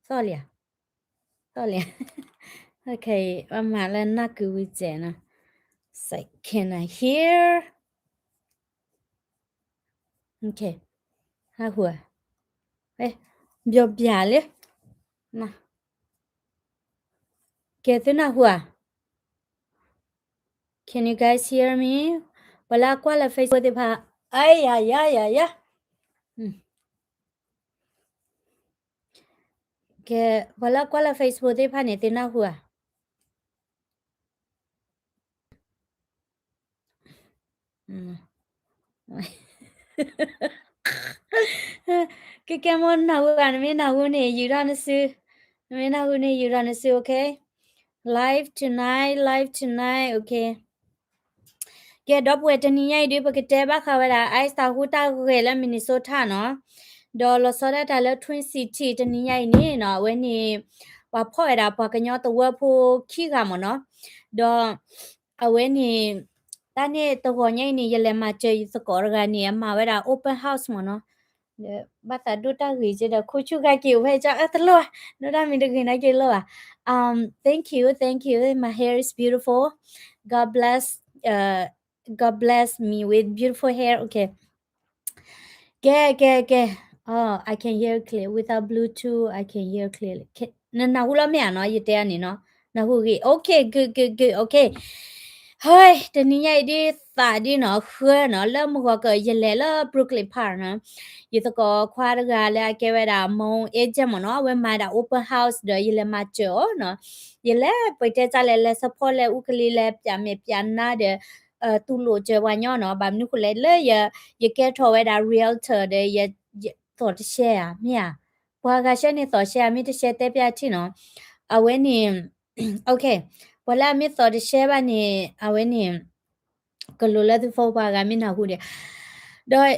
သီၣ်လံဧါ, သီၣ်လံဧါ, ဘၣ်မၤလၢနၢ်ကုဝံၤစဲးနီၤ, စဲး can I hear, okay, နၢ်ဟူဧါ, ဘျီဘျီလံ, ကဲသုနၢ်ဟူဧါ, Can you guys hear me? ပှၤလၢအကွၢ်လၢ Facebook သ့ၣ်တဖၣ်, အယယယယ, ကဲ, ပှၤလၢအကွၢ်လၢ Facebook သ့ၣ်တဖၣ်န့ၣ် သုနၢ်ဟူဧါ, ကဲကဲ မိၢ်နၢ်ဟူဧါ, နမ့ၢ်နၢ်ဟူန့ၣ် ယူၤထီၣ်နစု, နမ့ၢ်နၢ်ဟူန့ၣ် ယူၤထီၣ်နစု, okay? Live tonight, live tonight, okay. ကဲ ဒီပုၢ်ဝဲၢ် တနံၤညါအံၤဒုး ပကတဲဘၣ်ဃးဝဲဒၣ် ICE တၢ်ဟူးတၢ်ဂဲၤလၢ Minnesota နီၤ, ဒီးလီၤဆီဒၣ်တၢ်လၢ Twin City တနံၤညါအံၤန့ၣ်နီၤ, အဝဲန့ၣ် ပှၤဖီၣ်ဝဲဒၣ်ပှၤကညီသဝီဖိခံဂၤမ့ၢ်နီၤ, ဒီး အဝဲန့ၣ် တၢ်န့ၣ်တဂီၤညါအံၤန့ၣ် ယလဲၤမၤစၢၤယသကိးတဂၤန့ၣ် အမၤဝဲဒၣ် open house မ့ၢ်နီၤ, ဘၣ်သးဒိၣ်တၢ်ဂ့ၤက့ဒီး ခိၣ်ဆူၣ်ဂၤက့ၤအိၣ်ဖဲကၠီ အတလိၣ်ဘၣ်, ဒိၣ်တၢ်မံၤတဂ့ၤနာ်က့လိၣ်ဘၣ်, um, thank you, thank you, my hair is beautiful, God bless, uh, God bless me with beautiful hair, okay. ကဲ ကဲ ကဲ, oh, I can hear clear, without Bluetooth, I can hear clearly. နနၢ်ဟူလီၤမ့ၢ်ဧါနီၤ, ယတဲအန့ၣ်နီၤ, နၢ်ဟူဂ့ၤ, okay, good, good, good, okay. ဟဲ, တနံၤညါအံၤဒ်သးဒ်နီၤ, ဃၢနီၤ, လၢမုၢ်ဂီၤက ယလဲၤလၢ Brooklyn Park နီၤ, ယသကိးခွါတဂၤလၢအကဲဝဲဒၣ် မိၢ်အဲကဲမ့ၢ်နီၤ, အဝဲမၤဒၣ် open house ဒီး ယလဲၤမၤစၢၤအီၤနီၤ, ယလဲၤပတဲတၢ်လဲၣ်, လဲၤ support လဲၤ အူကလံၤလဲၤ ပျးမဲာ်ပျးနါဒီး တူၢ်လိာ်စၢၤပှၤညီနီၤ, ဘၣ်မနုၤဃိလဲၣ် လၢယကဲထီၣ်ဝဲဒၣ် realtor ဒီး ယသိးတရှဲဧါ, မ့ၢ်ဧါ, ပှၤဂၤရှဲန့ၣ် သိးရှဲဧါ, မ့ၢ်တရှဲတဲပျၢ်ထံၣ်နီၤ, အဝဲန့ၣ်, okay, ပှၤလၢအမ့ၢ်သိးတရှဲဘၣ်န့ၣ် အဝဲန့ၣ် ကလိၤလၢသုဖိပှၤဂၤမ့ၢ်နၢ်ဟူဒီး, ဒီး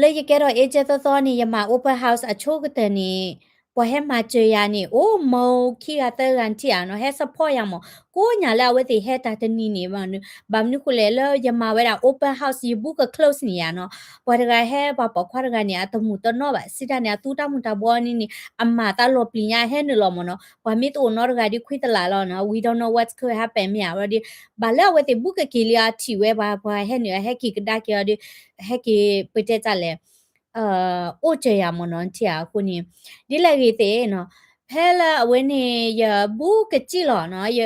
လၢယကဲထီၣ် agent သီသီန့ၣ် ယမၤ open house အဆိကတၢၢ်န့ၣ် ပှၤဟဲမၤစၢၤယၤန့ၣ် အိၣ်မိၢ်ခံဂၤသၢဂၤထံၣ်ဧါနီၤ, ဟဲ support ယၤမ့ၢ်, ကိးညါလၢအဝဲသ့ၣ်ဟဲတၢ်တနံၤန့ၣ်, ဘၣ်မနုၤဃိလဲၣ် လၢယမၤဝဲဒၣ် open house ယဘူးက close န့ၣ်ယၤနီၤ, ပှၤတဂၤဟဲ ပှၤပိာ်ခွါတဂၤန့ၣ် အတမူးတနီၣ်ဘၣ်, စံးတၢ်န့ၣ် အသူတၢ်မူးတၢ်ဘှီန့ၣ်န့ၣ် အမၤသးလီၤပျံၤညါ အဟဲနုာ်လီၤမ့ၢ်နီၤ, ပှၤမ့ၢ်တအိၣ်နီတဂၤဒီး ခွံတလးလီၤနီၤ, we don't know what's going to happen မ့ၢ်ဧါ, ဘၣ်လၢအဝဲသ့ၣ်ဘူးကက့ၤလံအထံၣ်ဝဲ ပှၤ ပှၤဟဲနုာ် ဟဲက့ၤကဒါက့ၤအီၤဒီး ဟဲက့ၤပတဲတၢ်လဲၣ် အိၣ်စၢၤယၤမ့ၢ်နီၤ, ထံၣ်ဧါအဃိန့ၣ် ဒ်လဲၣ်ဂ့ၤသ့ၣ်နီၤ, ဖဲလၢအဝဲန့ၣ် ယဘူးကစံၣ်လီၤနီၤ, ယ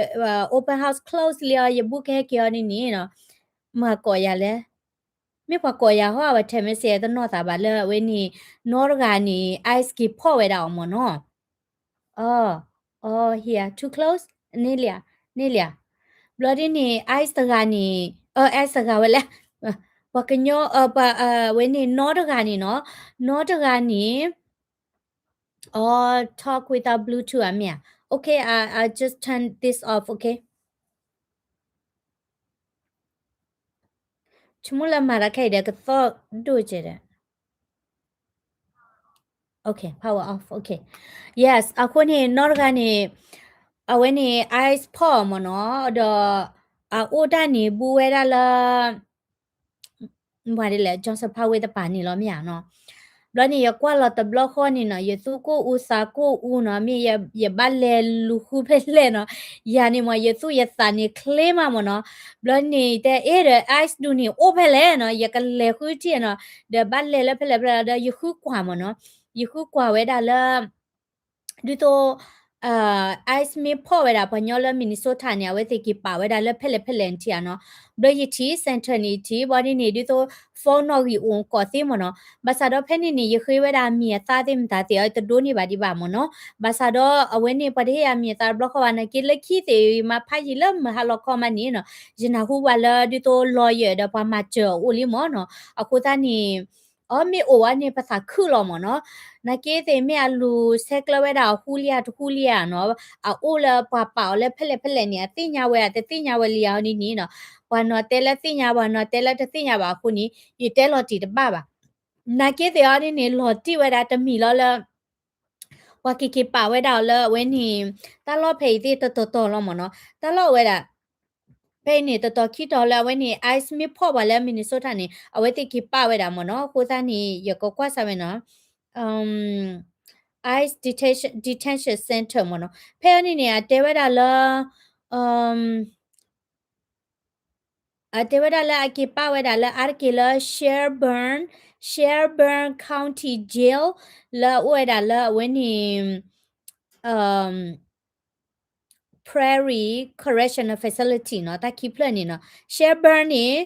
open house close လံအီၤ ယဘူးကဟဲက့ၤအီၤန့ၣ်န့ၣ်နီၤ, မၤကိးယၤလဲၣ်, မ့ၢ်ပှၤကိးယၤဟီ အဝဲ text message တနီၢ်သးဘၣ်လၢအဝဲန့ၣ် နီတဂၤန့ၣ် ICE က့ၤဖီၣ်ဝဲဒၣ်အီၤမ့ၢ်နီၤ, အီ အီ here too close န့ၣ်လံဧါ, န့ၣ်လံဧါ, ဘျီဒ်န့ၣ် ICE တဂၤန့ၣ် အ ICE တဂၤဝဲလဲၣ်, ပှၤကညီ ပှၤ အဝဲန့ၣ် နီတဂၤန့ၣ်နီၤ, နီတဂၤန့ၣ် အီ talk without Bluetooth ဧါ မ့ၢ်ဧါ, okay, I, I just turn this off, okay. ဆိကမိၣ်လၢမၤတၢ်ခဲအံၤဒီး ကသီၣ်ဒိၣ်ကဲဒီး okay, power off, okay. Yes, အဃိန့ၣ် နီတဂၤန့ၣ် အဝဲန့ၣ် ICE ဖီၣ်အီၤမ့ၢ်နီၤ, ဒီး အအိၣ်တၢ်န့ၣ် ဘူးဝဲဒၣ်လၢ မ့ၢ်ဒ်လဲၣ် Johnson Parkway တပၤန့ၣ်လီၤ မ့ၢ်ဧါနီၤ. ဘျီန့ၣ် ယကွၢ်လီၤတဘျီဃီန့ၣ်နီၤ, ယသူၣ်ကိၢ်အူသးကိၢ်အူနီၤ, မ့ၢ်ယဘၣ်လဲၤလူၤဃုဖဲလဲၣ်နီၤ. ယၤန့ၣ်မ့ၢ် ယသူၣ်ယသးန့ၣ်ချ့မးမ့ၢ်နီၤ. ဘျီန့ၣ် တဲအ့ၣ်ဒီး ICE ဒူၣ်န့ၣ် အိၣ်ဖဲလဲၣ်နီၤ, ယကလဲၤဃုထံၣ်နီၤ. ဒီးဘၣ်လဲၤလၢဖဲလဲၣ်ဖဲလဲၣ်ဒီး ယဃုကွၢ်မ့ၢ်နီၤ. ယဃုကွၢ်ဝဲဒၣ်လၢ ဒ်သိး ICE မ့ၢ်ဖီၣ်ဝဲဒၣ်ပှၤကညီလၢ Minnesota န့ၣ် အဝဲသ့ၣ်က့ၤပာ်ဝဲဒၣ်လၢဖဲလဲၣ်ဖဲလဲၣ်ထံၣ်ဧါနီၤ. ဘျီယထံၣ် center န့ၣ်ထံၣ် ဘျီဒ်န့ၣ် ဒ်သိး phone နီၣ်ဂံၢ်အိၣ်ကိးသ့မ့ၢ်နီၤ. ဘၣ်ဆၣ်ဒီးဖဲန့ၣ်န့ၣ် ယဃ့ဝဲဒၣ်အမံၤအသၣ်သ့ၣ်မတၤသ့ၣ်အီၤ တဒိးန့ၢ်ဘၣ်ဒံးဘၣ်မ့ၢ်နီၤ. ဘၣ်ဆၣ်ဒီးအဝဲန့ၣ် ပှၤတဟ့ၣ်ယၤမံၤအသၣ်တဘျီဃီဘၣ် နာ်က့လၢခံသ့ၣ် မၤဖးယံာ်လၢမုၢ်ဟါလီၤခီမးန့ၣ်နီၤ. ယနၢ်ဟူဘၣ်လၢဒ်သိး lawyer ဒီးပှၤမၤစၢၤအအိၣ်လံမ့ၢ်နီၤ. အဃိသတးန့ၣ် အီၣ်မ့ၢ်အိၣ်ဝဲန့ၣ် ပသးခုလီၤမ့ၢ်နီၤ. နာ်က့သ့ၣ်မ့ၢ်အလူၤဆဲးကျၢဝဲဒၣ်အဟူလံဧါတဟူလံဧါနီၤ, အအိၣ်လၢပှၤပာ်အီၤလၢဖဲလဲၣ်ဖဲလဲၣ်န့ၣ် အသ့ၣ်ညါဝဲဧါတသ့ၣ်ညါဝဲလံဧါန့ၣ်နီၤ. ပှၤနီၤတဲလၢသ့ၣ်ညါ ပှၤနီၤတဲလၢတသ့ၣ်ညါဘၣ်အဃိန့ၣ် ယတဲလီၤတံၢ်တဘၣ်ဘၣ်. နာ်က့သ့ၣ်အီၤန့ၣ်န့ၣ် လီၤတံၢ်ဝဲဒၣ်တမံၤလီၤလၢ ပှၤက့ၤက့ၤပာ်ဝဲဒၣ်အီၤလၢအဝဲန့ၣ် တၢ်လီၢ်ဖဲအံၤသ့ၣ်တတီၤတီၤလီၤမ့ၢ်နီၤ. တၢ်လီၢ်ဝဲဒၣ် ဖဲအံၤန့ၣ် တတီၤခံတီၤလၢအဝဲန့ၣ် ICE မ့ၢ်ဖီၣ်ပှၤလၢ Minnesota န့ၣ် အဝဲသ့ၣ်က့ၤပာ်ဝဲဒၣ်မ့ၢ်နီၤ. အဃိသတးန့ၣ် ယကကွၢ်စၢ်ဝဲနီၤ. ICE detention, detention center မ့ၢ်နီၤ. ဖဲအံၤန့ၣ်န့ၣ် အတဲဝဲဒၣ်လၢ အတဲဝဲဒၣ်လၢအက့ၤပာ်ဝဲဒၣ်လၢအါတက့ၢ်လၢ Shelburne, Shelburne County Jail လၢအအိၣ်ဝဲဒၣ်လၢအဝဲန့ၣ် Prairie Correctional Facility နီၤ, တၢ်ခံဖျၢၣ်န့ၣ်နီၤ. Shelburne န့ၣ်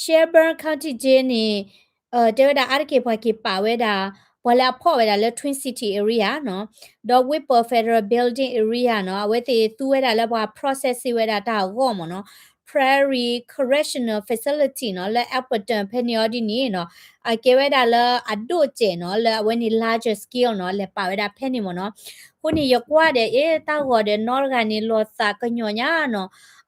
Shelburne County Jail န့ၣ် တဲဝဲဒၣ်အါတက့ၢ်ပှၤက့ၤပာ်ဝဲဒၣ် ပှၤလၢအဖီၣ်ဝဲဒၣ်လၢ Twin City area နီၤ, ဒီး Whipple Federal Building area နီၤ, အဝဲသ့ၣ်သူဝဲဒၣ်လၢပှၤ process ဝဲဒၣ်တၢ်အဂီၢ်မ့ၢ်နီၤ. Prairie Correctional Facility နီၤ, လၢ Appleton ဖဲန့ၣ်အီၤဒ်န့ၣ်နီၤ, အကဲဝဲဒၣ်လၢအဒိၣ်စဲးနီၤ, လၢအဝဲန့ၣ် larger scale နီၤ, လဲၤပာ်ဝဲဒၣ်ဖဲန့ၣ်မ့ၢ်နီၤ. အဃိန့ၣ် ယကွၢ်ဒီး အ့ တၢ်ဂီၤဒီး နီတဂၤန့ၣ် လီၤသးကညီၤညါနီၤ,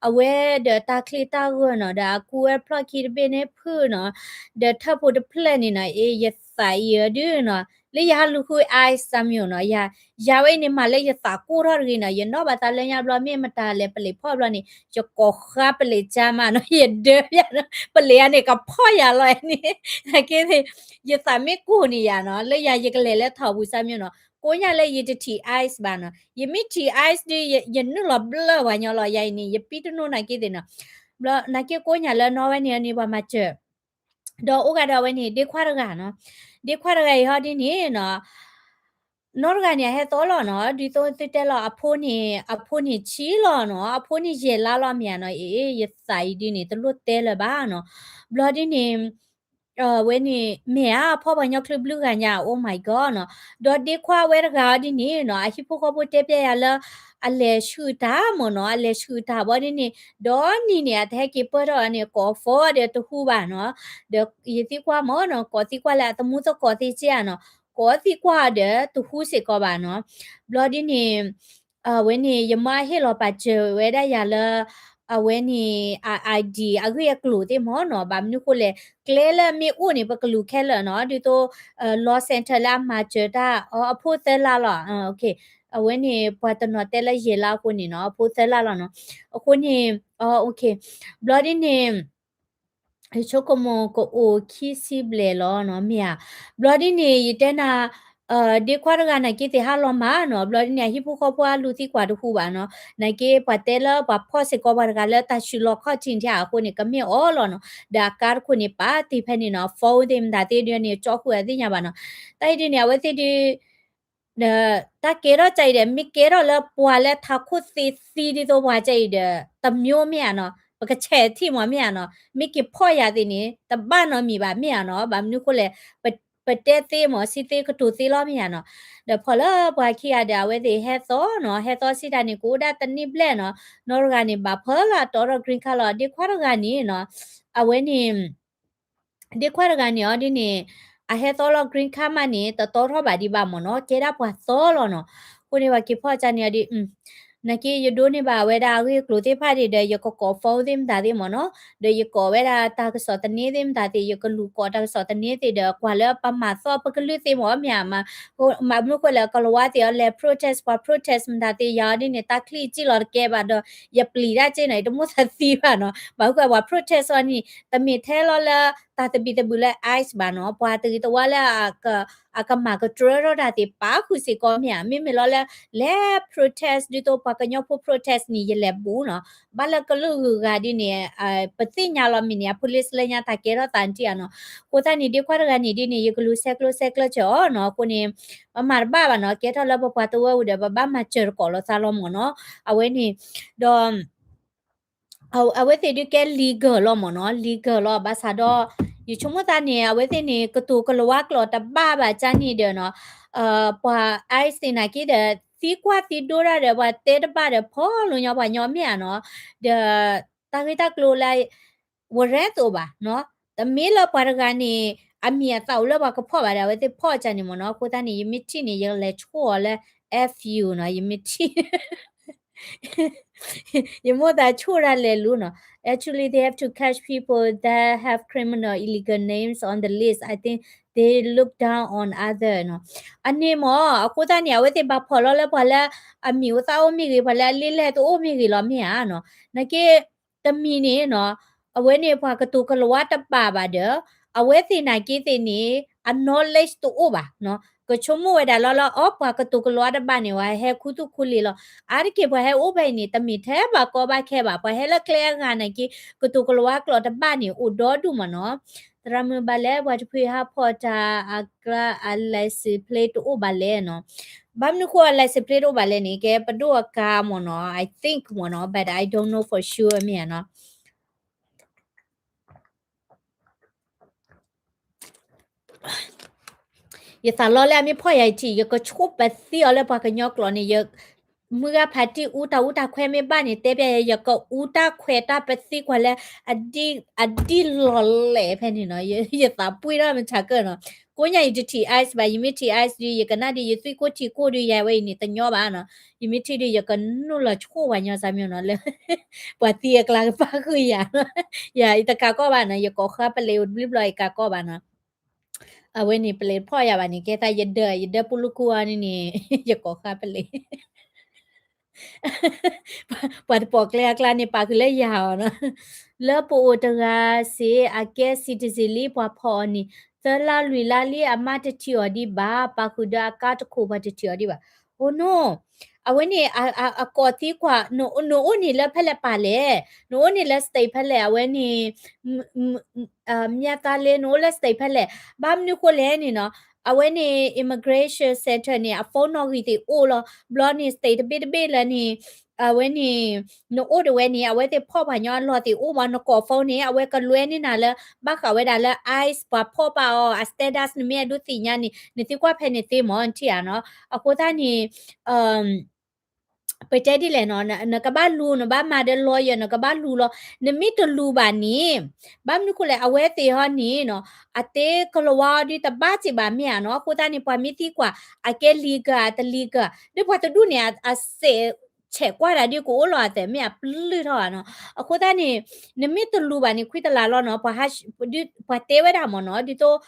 အဝဲဒီးတၢ်ချံတၢ်ဂၢၢ်နီၤ, ဒီးအကူဝဲဖျီၣ်ခံတဘ့ၣ်န့ၣ်ဖုၣ်နီၤ, ဒီးထၢၣ်ဖိတဖျၢၣ်န့ၣ်နီၤ, အ့ ယသးအံၤဒုနီၤ, လၢယဟးလူၤဃု ICE စၢ်မံၤနီၤ, ယၤဝဲအံၤန့ၣ် မၤလၢယသးကိၢ်ထီၣ်တဂ့ၤနီၤ, ယနီၣ်ဘၣ်သးလၢညါဘျီ မ့ၢ်မတၤလဲၤပလံာ်ဖီၣ်ဘျီန့ၣ် ယကိးဃါပလံာ်ကၠါမးနီၤ, ယဒၢယၤနီၤ, ပလံာ်ဧါန့ၣ် ကဖီၣ်ယၤလီၤန့ၣ်, နာ်က့ ယသးမ့ၢ်ကိၢ်န့ၣ်ယၤနီၤ, လၢယၤယကလဲၤလၢထီၣ်ပူၤ စၢ်မံၤနီၤ, ကိးညါလၢယတထံၣ် ICE ဘၣ်နီၤ, ယမ့ၢ်ထံၣ် ICE ဒု ယနုာ်လီၤဘျၢဝဲညီလီၤ, ယၤအံၤန့ၣ် ယပံတနိနာ်က့သ့ၣ်နီၤ, ဘျီနာ်က့ကိးညါလၢနီၢ်ဝဲန့ၣ်န့ၣ် ပှၤမၤစၢၤ ဒီးအိၣ်ဂၤဒီးအဝဲန့ၣ် ဒ့ခွါတဂၤနီၤ, ဒ့ခွါတဂၤအံၤဟီဒ်န့ၣ်နီၤ, နီၢ်တဂၤန့ၣ် အဟဲသီလီၤနီၤ, ဒ်သိးသုတဲလီၤ အဖိန့ၣ် အဖိန့ၣ်ဆံးလီၤနီၤ, အဖိန့ၣ်ယဲၢ်လါလီၤမ့ၢ်ဧါနီၤ, အ့ ယသးအံၤဒ်န့ၣ် တလိၣ်တဲလၢၤဘၣ်နီၤ, ဘျီဒ်န့ၣ် ဝဲန့ၣ် မ့ၢ်ဧါ အဖီၣ်ပှၤကညီချုးဘျုးဂၤညါ oh my god နီၤ, ဒီးဒ့ခွါဝဲတဂၤအီၤဒ်န့ၣ်နီၤ, အဟံၣ်ဖိဃီဖိတဲပျဲယၤလၢ အလဲၤဆှုၣ်တၢ်မ့ၢ်နီၤ, အလဲၤဆှုၣ်တၢ်ဘီဒ်န့ၣ်, ဒီးနံၤန့ၣ် အတဟဲက့ၤပၢၢ်ထီၣ်အီၤန့ၣ် ကိးဖီဒီးတဟူဘၣ်နီၤ, ဒီးယသံကွၢ်မ့ၢ်နီၤ, ကိးသံကွၢ်လၢအသမူသကိးသ့က့ဧါနီၤ, ကိးသံကွၢ်ဒီးတဟူစ့ၢ်ကီးဘၣ်နီၤ, ဘျီဒ်န့ၣ် အဝဲန့ၣ် ယမါဟ့ၣ်လီၤပာ်စၢၤဝဲဒၣ်ယၤလၢ အဝဲန့ၣ် ID အဂ့ၢ်အကျိၤသ့ၣ်မ့ၢ်နီၤ, ဘၣ်မနုၤဃိလဲၣ်, ကျဲလၢမ့ၢ်အိၣ်န့ၣ် ပကလူၤခဲလၢာ်နီၤ, ဒ်သိး law center လၢအမၤစၢၤတၢ် အဖိသၢလါလီၤ, အဝဲန့ၣ် ပှၤတနီၤတဲလၢယဲၢ်လါအဃိန့ၣ်နီၤ, အဖိသၢလါလီၤနီၤ, အဃိန့ၣ် ဘျီဒ်န့ၣ် ယဆိကမိၣ်ကအိၣ်ခံဆံဘျဲၣ်လီၤနီၤ, မ့ၢ်ဧါ, ဘျီဒ်န့ၣ် ယတဲနၤ ဒ့ခွါတဂၤနာ်က့သ့ၣ်ဟးလီၤမးနီၤ, ဘျီဒ်န့ၣ် အဟံၣ်ဖိဃီဖိအလူၤသံကွၢ်တဟူဘၣ်နီၤ, နာ်က့ပှၤတဲလၢပှၤဖီၣ်စ့ၢ်ကီးပှၤတဂၤလၢတၢ်ဆူးလီၤခီၣ်ထံးထံးအဃိန့ၣ် ကမ့ၢ်အီၤလီၤနီၤ, ဒီးအကါတခိၣ်န့ၣ်ပာ်တ့ၢ်ဖဲန့ၣ်နီၤ, phone သ့ၣ်မတၤသ့ၣ်ဒုန့ၣ် ကၠီဃုာ်အသ့ၣ်ညါဘၣ်နီၤ, တၢ်အံၤဒုန့ၣ် အဝဲသ့ၣ်ဒု ဒီးတၢ်ကဲထီၣ်ကၢအံၤဒီး မ့ၢ်ကဲထီၣ်လၢပှၤလၢထးခိၣ်သ့သံဒ်သိးပှၤကၢအံၤဒီး တမျိုးမ့ၢ်ဧါနီၤ, ပကဆဲးထံၣ်မးမ့ၢ်ဧါနီၤ, မ့ၢ်က့ၤဖီၣ်ယၤသ့ၣ်န့ၣ် တဘၣ်နီတမံၤဘၣ်မ့ၢ်ဧါနီၤ, ဘၣ်မနုၤဃိလဲၣ်, ပတဲသ့မး စံးသ့ကတိၤသ့လီၤမ့ၢ်ဧါနီၤ, ဒီးဖီၣ်လၢပှၤခံဂၤဒီး အဝဲသ့ၣ်ဟဲသီနီၤ, ဟဲသီစံးတၢ်န့ၣ် ကအိၣ်ဒၣ်တနံၣ်ဘျဲၣ်နီၤ, နီၢ်တဂၤန့ၣ် ဘၣ်ဖၢလၢအတီထီၣ် green card လီၤ, ဒ့ခွါတဂၤန့ၣ်နီၤ, အဝဲန့ၣ် ဒ့ခွါတဂၤန့ၣ်အီၤဒ်န့ၣ် အဟဲသီလီၤ green card မးန့ၣ် တတီထီၣ်ဘၣ်ဒံးဘၣ်မ့ၢ်နီၤ, ကဲဒၣ်ပှၤသီလီၤနီၤ, အဃိန့ၣ် ပှၤက့ၤဖီၣ်ကၢန့ၣ်အီၤဒ် နာ်က့ယဒိးန့ၢ်ဘၣ်ဝဲဒၣ်အဂ့ၢ်အကျိၤသ့ၣ်တဖၣ်ဒံးဒီး ယကကိး phone သ့ၣ်မတၤသ့ၣ်မ့ၢ်နီၤ, ဒီးယကိးဝဲဒၣ်တၢ်ကစီၣ်သန့သ့ၣ်မတၤသ့ၣ် ယကလူၤကိးတၢ်ကစီၣ်သန့သ့ၣ်ဒီး ကွၢ်လၢပမၤသီပကလုာ်သ့ၣ်မ့ၢ်မ့ၢ်ဧါ, မ့ၢ်မနုၤဃိလဲၣ် ကလၤဝါသ့ၣ်အီၤလဲၤ protest ပှၤ protest မတၤသ့ၣ် ယၤအီၤဒ်န့ၣ် တၢ်ချံၣ်ကံၣ်လီၤတကဲဘၣ်ဒီး ယပျံၤတၢ်က့နီၤ, ယတမိၣ်သးသံဘၣ်နီၤ, ဘၣ်ဃုာ်ပှၤ protest အီၤန့ၣ် တမ့ၢ်ထဲလီၤလၢ တၢ်သဘံၣ်သဘုၣ်လၢ ICE ဘၣ်နီၤ, ပှၤတဂ့ၤတဝါလၢ အကမၤကတြၢထီၣ်တၢ်သ့ၣ် ပာ်ဃုာ်စ့ၢ်ကီးမ့ၢ်ဧါ, မ့မ့ၢ်လီၤလၢ လဲၤ protest ဒ်သိးပှၤကညီဖိ protest န့ၣ် ယလဲၤဘူးနီၤ, ဘၣ်လၢကလုာ်ဂုၤဂၤဒ်န့ၣ် ပသ့ၣ်ညါလီၤမ့ၢ်န့ၣ် အ police လၢညါတၢ်ကဲထီၣ်သးနထံၣ်ဧါနီၤ, အဃိသတးန့ၣ် ဒ့ခွါတဂၤန့ၣ်ဒ်န့ၣ် ယကလူၤဆဲးကျိးဆဲးကျၢဆဲးအီၤနီၤ, အဃိန့ၣ် ပမၤတဘၣ်ဘၣ်နီၤ, ကဲထီၣ်လၢပပှၤတဝၢပူၤဒီး ပဘၣ်မၤစၢၤတကိးလိာ်သးလီၤမ့ၢ်နီၤ, အဝဲန့ၣ် ဒီး အဝဲသ့ၣ်ဒုးကဲ legal လီၤမ့ၢ်နီၤ, legal လီၤ, ဘၣ်ဆၣ်ဒီး ယဆိကမိၣ်သးန့ၣ် အဝဲသ့ၣ်န့ၣ် ကတိၤကလၤဝါကျိာ်တဘၣ်ဘၣ်ကၢန့ၣ်ဒီးနီၤ, ပှၤ ICE သ့ၣ်နာ်က့ဒီး သံကွၢ်သံဒိၣ်တၢ်ဒီး ပှၤတဲတဘၣ်ဒီး ဖီလိာ်ညီပှၤညီမ့ၢ်ဧါနီၤ, ဒီး တၢ်ဂ့ၢ်တၢ်ကျိၤလၢ ဝရဲသိးဘၣ်နီၤ, တမ့ၢ်လၢပှၤတဂၤန့ၣ် အမံၤအသၣ်အိၣ်လၢပှၤကဖီၣ်ဘၣ်ဒီး အဝဲသ့ၣ်ဖီၣ်ကၢန့ၣ်မ့ၢ်နီၤ, အဃိသတးန့ၣ် ယမ့ၢ်ထံၣ်န့ၣ် ယကလဲၤဆိၣ်အီၤလၢ F U နီၤ, ယမ့ၢ်ထံၣ် ယမိၣ်သးဆိၣ်တၢ်လဲၤလူၤနီၤ, actually they have to catch people that have criminal illegal names on the list, I think they look down on other နီၤ, အန့ၣ်မ့ၢ် အဃိသတးန့ၣ် အဝဲသ့ၣ်ဘၣ်ဖီၣ်လီၤလၢပှၤလၢ အမံၤအိၣ်သၣ်အိၣ်မ့ၢ်ဂ့ၤ ပှၤလၢအလ့လဲၢ်တအိၣ်မ့ၢ်ဂ့ၤလီၤမ့ၢ်ဧါနီၤ, နာ်က့ တမံၤန့ၣ်နီၤ, အဝဲန့ၣ်ပှၤကတိၤကလၤဝါတဘၣ်ဘၣ်ဒီး အဝဲသ့ၣ်နာ်က့သ့ၣ်န့ၣ် အ knowledge တအိၣ်ဘၣ်နီၤ, ကဆိကမိၣ်ဝဲဒၣ်လီၤလၢ အီ ပှၤကတိၤကလီတဘၣ်န့ၣ် ပှၤဟဲခူသူၣ်ခူလံၤလီၤ. အါတက့ၢ်ပှၤဟဲအိၣ်ဖဲအံၤန့ၣ် တမ့ၢ်ထဲပှၤကီဘၣ်ခဲဘၣ်, ပှၤဟဲလၢကျဲအဂၤနာ်က့ ကတိၤကလီအကျိာ်တဘၣ်န့ၣ် အိၣ်ဒီဒူၣ်မးနီၤ. သရၣ်မုၣ်ဘၣ်လဲၣ် ပှၤတဖုဟးဖီၣ်တၢ်အကျါ အ license plate တအိၣ်ဘၣ်လဲၣ်နီၤ. ဘၣ်မနုၤဃိ အ license plate တအိၣ်ဘၣ်လဲၣ်န့ၣ် ကဲပဒိၣ်အကါမ့ၢ်နီၤ, I think မ့ၢ်နီၤ, but I don't know for sure မ့ၢ်ဧါနီၤ. ယသးလီလၢအမ့ၢ်ဖီၣ်ယၤအံၤထံၣ် ယကဆိပသံအီၤလၢပှၤကညီကျိာ်န့ၣ် ယ မုၢ်ဂၤဖးတံၢ်အူတၢ်အူတၢ်ခွဲမ့ၢ်ဘၣ်န့ၣ် တဲပျဲယၤ ယကအူတၢ်ခွဲးတၢ်ပသံကွၢ်လၢ အဒံၣ်လီၤလဲၣ်ဖဲန့ၣ်နီၤ, ယသးပှ့ၤထီၣ်မဆါကၢၢ်နီၤ. ကိးညါယတထံၣ် ice ဘၣ်, ယမ့ၢ်ထံၣ် ice ဒုး ယကနၣ်ဒုး ယသွံၣ်ကိၢ်ထံကိၢ်ဒုး ယၤဝဲအံၤန့ၣ် တညီဘၣ်နီၤ. ယမ့ၢ်ထံၣ်ဒုး ယကနုာ်လီၤဆိၣ်ပှၤညီစၢ်မ့ၢ်နီၤလၢ ပှၤသံအကျါကပၣ်ဃုာ်ယၤနီၤ. ယၤအံၤတကးကီၢ်ဘၣ်နီၤ, ယကိးဃာ်ပလံးအိၣ်တဘျုးဘျီအံၤကးကီၢ်ဘၣ်နီၤ. အဝဲန့ၣ် ပလံးဖီၣ်ယၤဘၣ်န့ၣ် ကဲသးယဒၢ ယဒၢပူၤလူကူအီၤန့ၣ်န့ၣ် ယကိးဃာ်ပလံး ပှၤတပိာ်ကျဲအကျါန့ၣ် ပာ်ဃုာ်လၢယၤအီၤနီၤ. လၢပအိၣ်တဂၤစ့ၢ် အကဲ citizen လံ ပှၤဖီၣ်အီၤန့ၣ် သၢလါလွံၢ်လါလံ အမါတထံၣ်အီၤဒံးဘၣ်, ပာ်ဃုာ်ဒီးအကါတခိၣ် ပှၤတထံၣ်အီၤဒံးဘၣ်. Oh no, အဝဲန့ၣ် အကိးသံကွၢ် နအိၣ်န့ၣ်လၢဖဲလဲၣ်ပာ်လဲၣ်, နအိၣ်န့ၣ်လၢ state ဖဲလဲၣ်, အဝဲန့ၣ် မၠၣ်သါလ့ နအိၣ်လၢ state ဖဲလဲၣ်, ဘၣ်မနုၤဃိလဲၣ်န့ၣ်နီၤ, အဝဲန့ၣ် immigration center န့ၣ် အ phone နီၣ်ဂံၢ်သ့ၣ်အိၣ်လီၤ, ဘျီန့ၣ် state တဘ့ၣ်တဘ့ၣ်လၢန့ၣ် အဝဲန့ၣ် နအိၣ်ဒၣ်ဝဲန့ၣ် အဝဲသ့ၣ်ဖီၣ်ပှၤညီအလီၢ်သ့ၣ်အိၣ်မး, နကိး phone န့ၣ် အဝဲကလွဲန့ၢ်နၤလၢ ဘၣ်ဃးဝဲဒၣ်လၢ ice ပှၤဖီၣ်ပာ်အီၤ အ status နမ့ၢ်အဒိးသ့ၣ်ညါန့ၣ် နသံကွၢ်ဖဲန့ၣ်သ့မး နထံၣ်ဧါနီၤ. အဃိသတးန့ၣ် ပတဲဒ်လဲၣ်နီၤ, နကဘၣ်လူၤ နဘၣ်မၤဒီး lawyer နကဘၣ်လူၤလီၤ, နမ့ၢ်တလူၤဘၣ်န့ၣ် ဘၣ်မနုၤဃိလဲၣ် အဝဲသ့ၣ်ဟီန့ၣ်နီၤ အတ့ကလၤဝါအီၤဒုးတဘၣ်စံးဘၣ်မ့ၢ်ဧါနီၤ, အဃိသတးန့ၣ် ပှၤမ့ၢ်သံကွၢ် အကဲ legal တ legal ဒီးပှၤတဒူၣ်န့ၣ် အစဲးဆဲးကွၢ်ဒၣ်ဒုးကအိၣ်လီၤအသး မ့ၢ်အပျုၢ်ထီၣ်ဧါနီၤ, အဃိသတးန့ၣ် နမ့ၢ်တလူၤဘၣ်န့ၣ် ခွံတလးလီၤနီၤ, ပှၤတဲဝဲဒၣ်မ့ၢ်နီၤ, ဒ်သိး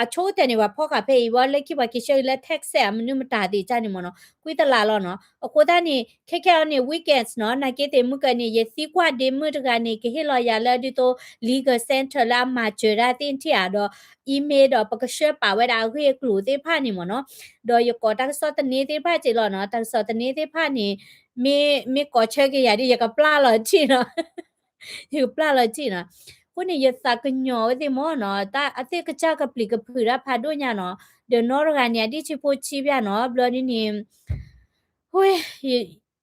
အဆိကတၢၢ်န့ၣ် ပှၤဖီၣ်ဃာ်ဖဲအံၤ ဘၣ်လၢခံပှၤက့ၤဆှၢအံၤလၢ Texas အမနုၤမတၤသ့ၣ်တဖၣ်န့ၣ်မ့ၢ်နီၤ, ခွံတလးလီၤနီၤ, အဃိသတးန့ၣ် ခဲခဲအံၤန့ၣ် weekends နီၤ, နာ်က့သ့ၣ်မုၢ်ကၢန့ၣ် ယသံကွၢ်ဒ့မုၣ်တဂၤန့ၣ် ကဟ့ၣ်လီၤယၤလၢဒ်သိး legal center လၢအမၤစၢၤတၢ်သ့ၣ်တဖၣ်ဧါဒီး email ဒီးပကဆှၢပာ်ဝဲဒၣ်အဂ့ၢ်အကျိၤသ့ၣ်တဖၣ်န့ၣ်မ့ၢ်နီၤ, ဒီးယကိးတၢ်ကစီၣ်သန့သ့ၣ်တဖၣ်စ့ၢ်လီၤနီၤ, တၢ်ကစီၣ်သန့သ့ၣ်တဖၣ်န့ၣ် မ့ၢ်ကိးဆၢက့ၤယၤဒီး ယကပျၢ်လီၤထံၣ်နီၤ ယကပျၢ်လီၤထံၣ်နီၤ, အဃိန့ၣ် ယသးကညီၤဝဲသ့ၣ်မ့ၢ်နီၤ, တၢ်အသ့ၣ်ကစၢ်ကပျံၤကဖုးတၢ်ဖးဒိၣ်ညါနီၤ, ဒီးနီတဂၤန့ၣ် အဒံၣ်ဆံဖိဆံးဘၣ်နီၤ, ဘျီဒ်န့ၣ်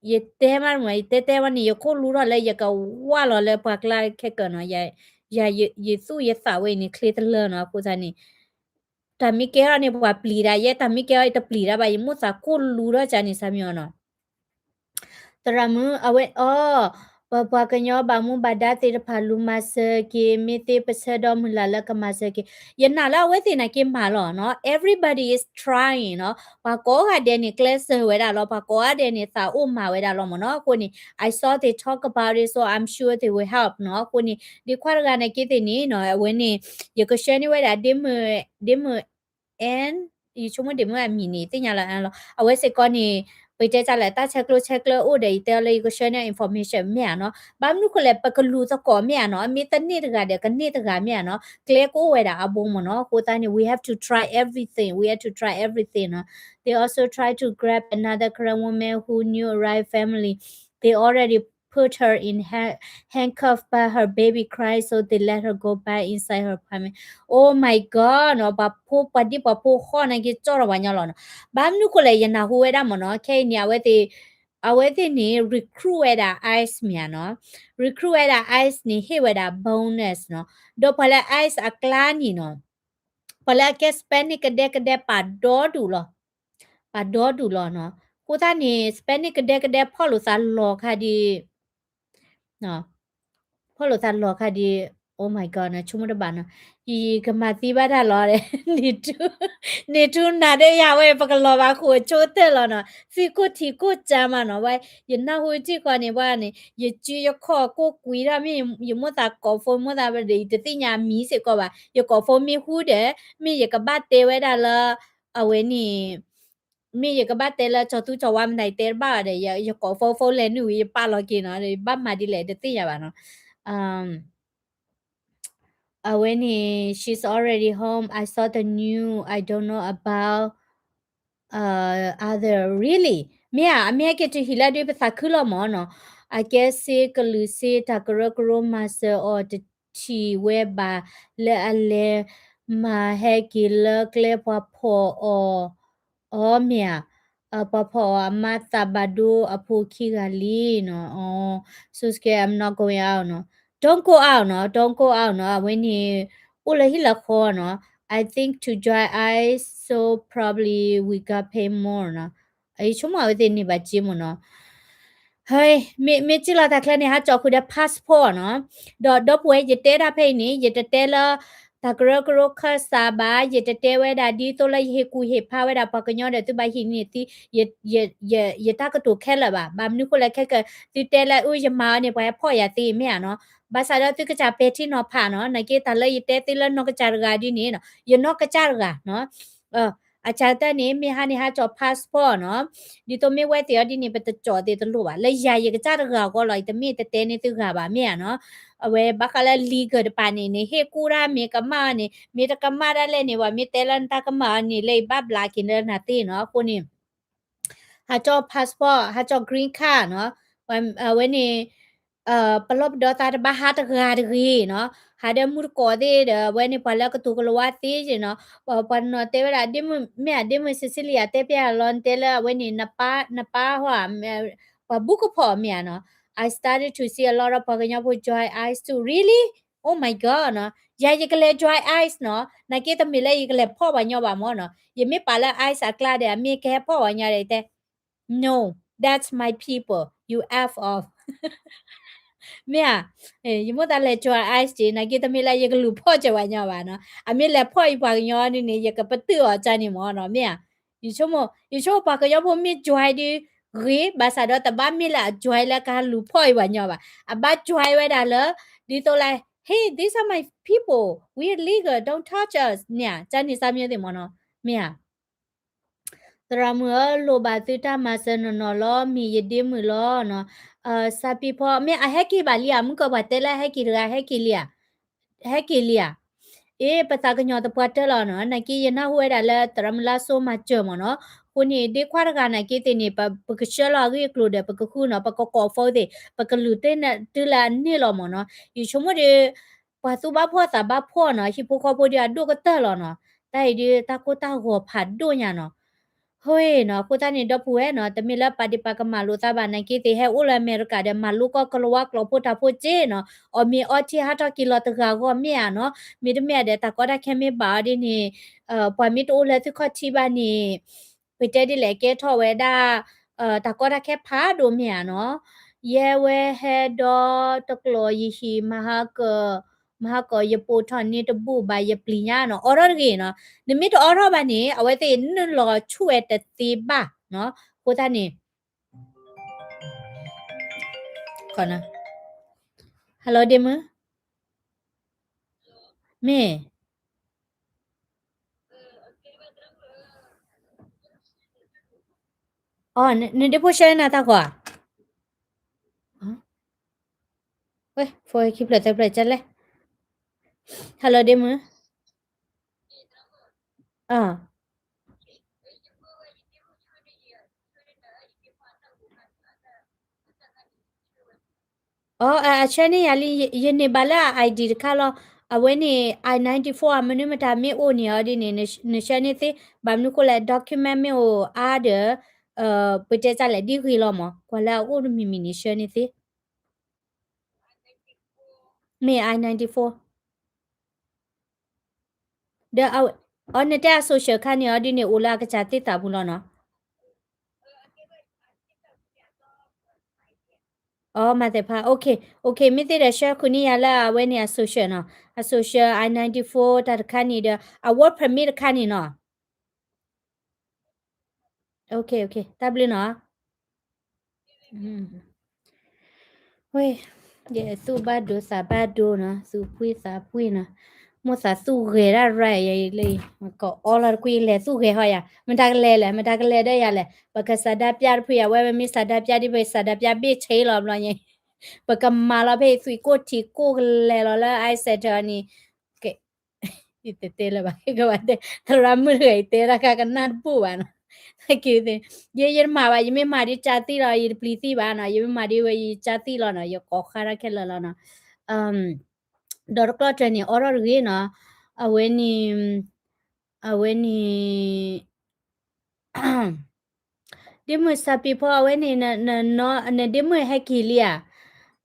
ယတဲမးမ့ၢ် ယတဲတဲဝဲန့ၣ် ယကိၢ်လူထီၣ်လၢယကဝၢ်လီၤလၢပှၤကျါခဲကၢနီၤ, ယသူၣ်ယသးဝဲအံၤန့ၣ် ချ့တလၢနီၤ, အဃိသတးန့ၣ် တၢ်မ့ၢ်ကဲထီၣ်န့ၣ် ပှၤပျံၤတၢ် ယဲတၢ်မ့ၢ်ကဲထီၣ်အံၤတပျံၤတၢ်ဘၣ် ယမိၣ်သးကိၢ်လူထီၣ်ကန့ၣ် ဆၢမံအီၤနီၤ သရၣ်မုၣ် အဝဲအီၤ ပပှၤကညီဘၣ်မူဘၣ်ဒါသ့ၣ်တဖၣ်လူၤမၤစၢၤက့ၤ မ့ၢ်သ့ပဆၢဒီးမုၢ်လၢ်လၢကမၤစၢၤက့ၤ, ယနာ်လၢအဝဲသ့ၣ်နာ်က့မၤလီၤနီၤ, everybody is trying နီၤ, ပှၤကိးဂၤဒဲးန့ၣ် ကျဲးစၢးဝဲဒၣ်လီၤ, ပှၤကိးဂၤဒဲးန့ၣ် သးအိၣ်မၤဝဲဒၣ်လီၤမ့ၢ်နီၤ, အဃိန့ၣ် I saw they talk about it so I'm sure they will help နီၤ, အဃိန့ၣ် ဒ့ခွါတဂၤနာ်က့သ့ၣ်န့ၣ်နီၤ, အဝဲန့ၣ် ယကဆှၢန့ၢ်ဝဲဒၣ် ဒ့မုၣ် အဲၣ် ယဆိကမိၣ်ဒ့မုၣ်အမံၤန့ၣ် သ့ၣ်ညါလၢအလီၤ, အဝဲစ့ၢ်ကီးန့ၣ် ပတဲတၢ်လၢတၢ်ဆဲးကျိးဆဲးကျၢအိၣ်ဒီး ယတဲအီၤလၢယကဆှၢန့ၢ် information မ့ၢ်ဧါနီၤ, ဘၣ်မနုၤဃိလဲၣ် ပကလူၤသကိးမ့ၢ်ဧါနီၤ, မ့ၢ်တန့ၢ်တဂၤဒီးကန့ၢ်တဂၤမ့ၢ်ဧါနီၤ, ကျဲကအိၣ်ဝဲဒၣ်အဘိမ့ၢ်နီၤ, အဃိသတးန့ၣ် we have to try everything, we have to try everything နီၤ, they also try to grab another Karen woman who new arrived family, they already put her in handcuff but her baby cried so they let her go back inside her apartment. Oh my god နီၤ, ပှၤဖိ ပှၤဒံၣ်ပှၤဖိဃီနာ်က့ကၠီၣ်ထီၣ်ပှၤညီလီၤနီၤ, ဘၣ်မနုၤဃိလဲၣ် ယနၢ်ဟူဝဲဒၣ်မ့ၢ်နီၤ, ခဲအံၤန့ၣ် အဝဲသ့ၣ် အဝဲသ့ၣ်န့ၣ် recruit ဝဲဒၣ် ice မ့ၢ်ဧါနီၤ, recruit ဝဲဒၣ် ice န့ၣ် ဟ့ၣ်ဝဲဒၣ် bonus နီၤ, ဒီးပှၤလၢ ice အကျါန့ၣ်နီၤ, ပှၤလၢအကဲ Spanish ကဒဲကဒဲပာ်ဒီဒူၣ်လီၤ ပာ်ဒီဒူၣ်လီၤနီၤ, အဃိသတးန့ၣ် Spanish ကဒဲကဒဲဖီၣ်လိာ်သးလီၤခါဒံး ဖီၣ်လိာ်သးလီၤခါဒံး, Oh my god နီၤ, ဆိကမိၣ်တဘၣ်နီၤ, ယကမၤသံဘၣ်တၢ်လီၤ, န့ၢ်ထူနၤဒၣ်ယၤဝဲ ပကလီၤဘၣ်ဃိာ်ဆိကတၢၢ်လီၤနီၤ, သံကိၢ်ထံးကိၢ်စၢ်မးနီၤ, ဝဲ ယနၢ်ဟူထံၣ်ဃီန့ၣ် ဘၣ်န့ၣ် ယစုယခီၣ်ကိၢ်ကွံာ်ထီၣ်မ့ၢ် ယမိၣ်သးကိး phone မိၣ်သးဒီး ယတသ့ၣ်ညါအမံၤစ့ၢ်ကီးဘၣ်, ယကိး phone မ့ၢ်ဟူဒီး မ့ၢ်ယကဘၣ်တဲဝဲဒၣ်လၢ အဝဲန့ၣ် မ့ၢ်ယကဘၣ်တဲလၢကၠီၤသူကၠီၤဝါမတၤ ယတဲတဘၣ်ဘၣ်ဒီး ယကိး phone phone လဲၤနုာ်ဝံၤ ယပာ်လီၤက့ၤနီၤ, ဘၣ်မၤဒ်လဲၣ် တသ့ၣ်ညါဘၣ်နီၤ, အဝဲန့ၣ် she's already home, I saw the news, I don't know about Are there really? မ့ၢ်ဧါ, အမ့ၢ်ဟဲက့ၤတုၤဟံၣ်လၢဒုးပသးခုလီၤမၢ်နီၤ. အကဲစ့ကလုာ်စ့ တၢ်ကရၢကရိမၤစၢၤအီၤတထံၣ်ဝဲဘၣ်လၢအလဲၤမၤဟဲက့ၤလၢကျဲပှၤဖီၣ်အီၤ အီၤမ့ၢ်ဧါ, ပှၤဖီၣ်အီၤအမါသးဘၣ်ဒိအဖိခံဂၤလံနီၤ. အီၤ, so scared, I'm not going out နီၤ. Don't go out နီၤ, don't go out နီၤ. အဝဲန့ၣ် အိၣ်လၢဟံၣ်လၢဃီနီၤ. I think to dry ice, so probably we got pay more နီၤ. ယဆိကမိၣ်အဝဲသ့ၣ်န့ၢ်ဘၣ်စ့မၢ်နီၤ. ဟဲ, မ့ၢ်စံၣ်လီၤတၢ်ချၢန့ၣ် ဟးကၠီၣ်ဃုာ်ဒီး passport နီၤ. ဒီးဒီပုၢ်ဝဲၢ် ယတဲဒၣ်ဖဲအံၤန့ၣ် ယတတဲလၢ တၢ်ကရၢကရိခၢၣ်စးဘၣ်, ယတတဲဝဲဒၣ်ဒ်သိးလၢယဟ့ၣ်ကူၣ်ဟ့ၣ်ဖးဝဲဒၣ်ပှၤကညီဒီးသုဘၣ်ဟံးန့ၢ်သံ ယတၢ်ကတိၤခဲလၢာ်ဘၣ်. ဘၣ်မနုၤဃိလဲၣ်ခဲကၢ သုတဲလၢအၢယမၤအီၤန့ၣ် ပှၤဟဲဖီၣ်ယၤသ့မ့ၢ်ဧါနီၤ. ဘၣ်ဆၣ်ဒီးသုကစၢ်ပဲာ်ထံနီၤဖးနီၤ, နာ်က့တၢ်လၢယတဲသုလၢနီၢ်ကစၢ်တဂၤဒ်န့ၣ်, ယနီၢ်ကစၢ်တဂၤနီၤ. အကတၢၢ်န့ၣ် မ့ၢ်ဟါန့ၣ်ဟးကၠီၣ် passport နီၤ, ဒ်သိးမ့ၢ်ဝဲသ့ၣ်အီၤဒ်န့ၣ် ပတကၠီၣ်သ့ၣ်တလိၣ်ဘၣ်. လၢယၤယကစၢ်တဂၤအဂီၢ်လီၤ, ယတမ့ၢ်တတဲန့ၢ်သုဂၤဘၣ်မ့ၢ်ဧါနီၤ. အဝဲဘၣ်ဃးလၢ legal တပၤန့ၣ်န့ၣ် ဟ့ၣ်ကူၣ်တၢ်မ့ၢ်ကမၣ်အီၤန့ၣ်, မ့ၢ်တကမၣ်ဒၣ်လဲာ်န့ၣ် ပှၤမ့ၢ်တဲလၢနတၢ်ကမၣ်အီၤန့ၣ် လၢယဘၣ်ဘျးက့ၤလၢနၤသ့နီၤ. အဃိန့ၣ် ဟးကၠီၣ် passport, ဟးကၠီၣ် green card နီၤ. အဝဲန့ၣ် ပလီၢ်ပဒီသးတဘၣ်ဟးတဂၤတဂ့ၤနီၤ, ဟးဒီးမုၢ်တကိးသ့ၣ်ဒီး အဝဲန့ၣ်ပှၤလၢကတိၤကလၤဝါသ့နီၤ. ပှၤတနီၤတဲဝဲဒၣ် မ့ၢ်ဧါ ဒ့မုၣ် Cecilia တဲပျဲလီၤ နတဲလၢအဝဲန့ၣ် နပၢ်ဟီ ပှၤဘူးကဖီၣ်မ့ၢ်ဧါနီၤ. I started to see a lot of ပှၤကညီဖိ join ICE too. Really? Oh my god နီၤ, ယၤယကလဲၤ join ICE နီၤ, နာ်က့တမ့ၢ်လၢယကလဲၤဖီၣ်ပှၤညီဘၣ်မၢ်နီၤ. ယမ့ၢ်ပာ်လၢ ICE အကျါဒီး အမ့ၢ်ကဟဲဖီၣ်ပှၤညီဒီးတဲ No, that's my people, you F off. မ့ၢ်ဧါ, ယမိၣ်သးလဲၤ join ICE က့ၤ နာ်က့တမ့ၢ်လၢယကလူၤဖီၣ်စၢၤပှၤညီဘၣ်နီၤ. အမ့ၢ်လဲၤဖီၣ်အံၤပှၤကညီဒ်န့ၣ် ယကပတုာ်အီၤကန့ၣ်မၢ်နီၤ မ့ၢ်ဧါ. ယဆိကမိၣ် ယဆိကမိၣ်ပှၤကညီဖိမ့ၢ် join ဒ်ဂ့ၤ, ဘၣ်ဆၣ်ဒီးတဘၣ်မ့ၢ်လၢအ join လၢကလူၤဖီၣ်အံၤပှၤညီဘၣ်. အဘၣ် join ဝဲဒၣ်လၢ ဒ်သိးလၢ Hey, these are my people, we're legal, don't touch us န့ၣ်ဧါ, ကန့ၣ်စၢ်မ့ၢ်သ့ၣ်မၢ်နီၤ, မ့ၢ်ဧါ. သရၣ်မုၣ်ဧၢ, လိၣ်ဘၣ်သုတၢ်မၤစၢၤနီၢ်နီၢ်လီၤ, မ့ၢ်ယဒ့မုၣ်လီၤနီၤ. စးပံဖီ မ့ၢ်အဟဲက့ၤဘၣ်လံဧါ, မုၢ်ကီၢ်ပှၤတဲလၢဟဲက့ၤတဂၤ ဟဲက့ၤလံဧါ, ဟဲက့ၤလံဧါ. အ့ ပသးကညီၤသပှၢ်တၢၢ်လီၤနီၤ, နာ်က့ယနၢ်ဟူဝဲဒၣ်လၢ သရၣ်မုၣ်လါစိမၤစၢၤမၢ်နီၤ. အဃိန့ၣ် ဒ့ခွါတဂၤနာ်က့သ့ၣ်န့ၣ် ပကဆှၢလီၤအဂ့ၢ်အကျိၤဒီး ပကဃုနီၤ, ပကကိး phone သ့ၣ်, ပကလုၢ်တ့ၢ်တုၤလၢအန့ၢ်လီၤမၢ်နီၤ. ယဆိကမိၣ်ဒီး ပှၤသူၣ်ဘၣ်ဖှီၣ်သးဘၣ်ဖှီၣ်နီၤ, ဟံၣ်ဖိဃီဖိဒီးအဒိၣ်ကတၢၢ်လီၤနီၤ. တၢ်အံၤဒုးတၢ်ကိၢ်တၢ်ဂီၤဖးဒိၣ်ညါနီၤ. ဟိနီၤ, အဃိသတးန့ၣ် ဒီပုၢ်ဝဲၢ်နီၤ, တမ့ၢ်လၢပာ်ဒ့ၣ်ပာ်ကမၣ်လိာ်သးဘၣ်, နာ်က့သ့ၣ်ဟဲအိၣ်လၢအမဲရကၤဒီး မၤလိကီၢ်ကလၤဝါကျိာ်ဖိတၢ်ဖိက့နီၤ, အီၣ်မ့ၤအီထံဟးထီၣ်က့ၤလီၤတဂၤဂီၢ်မ့ၢ်ဧါနီၤ, မ့တမ့ၢ်ဒီးတၢ်ကီတၢ်ခဲမ့ၢ်ဘၣ်အီၤဒ်န့ၣ်, ပှၤမ့ၢ်တအိၣ်လၢသုခီၣ်ထံးဘၣ်န့ၣ်, ပတဲဒ်လဲၣ်ကဲထီၣ်ဝဲဒၣ် တၢ်ကီတၢ်ခဲဖးဒိၣ်မ့ၢ်ဧါနီၤ, ယဲဝဲဟဲဒီတကျိာ်ယဟံၣ် မဟါကီး မဟါကီးယပိာ်ထီၣ်န့ၢ်တဘူၣ်ဘၣ်ယပျံၤညါနီၤ, အီထီၣ်တဂ့ၤနီၤ, နမ့ၢ်တအီထီၣ်ဘၣ်န့ၣ် အဝဲသ့ၣ်နုာ်လီၤဆူၣ်ဝဲတသ့ဘၣ်နီၤ, အဃိသတးန့ၣ် Hello ဒ့မုၣ်, မ့ၢ် နဒ့ဖိ share နၤတၢ်ကွၢ်, ဝဲ phone ခံဖျၢၣ်သၢဖျၢၣ်ကလဲၣ်, Hello ဒ့မုၣ်, အ အ အ share န့ၢ်ယၤလံ, ယန့ၢ်ဘၣ်လၢအ ID တခါလီၤ, အဝဲန့ၣ် I ninety-four အမနုၤမတၤမ့ၢ်အိၣ်န့ၣ်အီၤဒ်န့ၣ် န share န့ၢ်သ့, ဘၣ်မနုၤဃိလဲၣ် document မ့ၢ်အိၣ်အါဒီး, ပတဲတၢ်လဲၣ်ဒ်ဂ့ၤလီၤမး, ကွၢ်လၢအအိၣ်တမံၤမံၤန့ၣ် share န့ၢ်သ့, မ့ၢ် I ninety-four ဒီး အ နတဲအ social ခါန့ၣ်အီၤဒ်န့ၣ် အိၣ်လၢအကစၢ်သ့ၣ်သးပူၤလီၤနီၤ. အ မၤသ့ၣ်ဖး OK, OK မ့ၢ်သ့ဒီး share ဃုာ်န့ၢ်ယၤလၢအဝဲန့ၣ်အ social နီၤ, အ social I ninety-four တၢ်တခါန့ၣ်ဒီး အ work permit တခါန့ၣ်နီၤ. OK, OK တၢ်ဘျုးနီၤ. ဝဲ ယသူၣ်ဘၣ်ဒိသးဘၣ်ဒိနီၤ, သူၣ်ဖှံသးဖှံနီၤ, မိၢ်သးသူၣ်ဂဲၤဒၣ်ရၢ်ယၤလၢ, ကအီလီၤတကွံလဲၤသူၣ်ဂဲၤဟီယၤ, မတၤကလဲၤလဲၣ်, မတၤကလဲၤဒီးယၤလဲၣ်, ပကဆန္ဒပြတဖုယၤ, ဝဲမ့မ့ၢ် ဆန္ဒပြ ဒ်ပကဆန္ဒပြဘ့ၣ်ဆ့လီၤဘျီညါ, ပကမၤလီၤဖဲအံၤ သွံၣ်ကိၢ်ထံးကိၢ်ကလဲၤလီၤလၢ I center န့ၣ်, ယတတဲလၢၤဘၣ်, ကဘၣ်တဲ သရၣ်မုၣ်တဂၤအံၤတဲတၢ်ခါကနၣ်တဘူၣ်ဘၣ်နီၤ, ယက့ၤသ့ၣ်, ယဲယတမၤဘၣ်, ယမ့ၢ်မၤဒ်ကၢသံလီၤ ယတပျံၤသံဘၣ်နီၤ, ယမ့ၢ်မၤဒ်ဝဲယကၢသံလီၤနီၤ, ယကိးဃါတၢ်ခဲလၢာ်လီၤနီၤ. ဒီးတကျီၢ်တြဲၤန့ၣ် အိးထီၣ်တဂ့ၤနီၤ, အဝဲန့ၣ်, အဝဲန့ၣ် ဒ့မုၣ်စၢ်ပံၤဖီ အဝဲန့ၣ် နဒ့မုၣ်ဟဲက့ၤလံဧါ,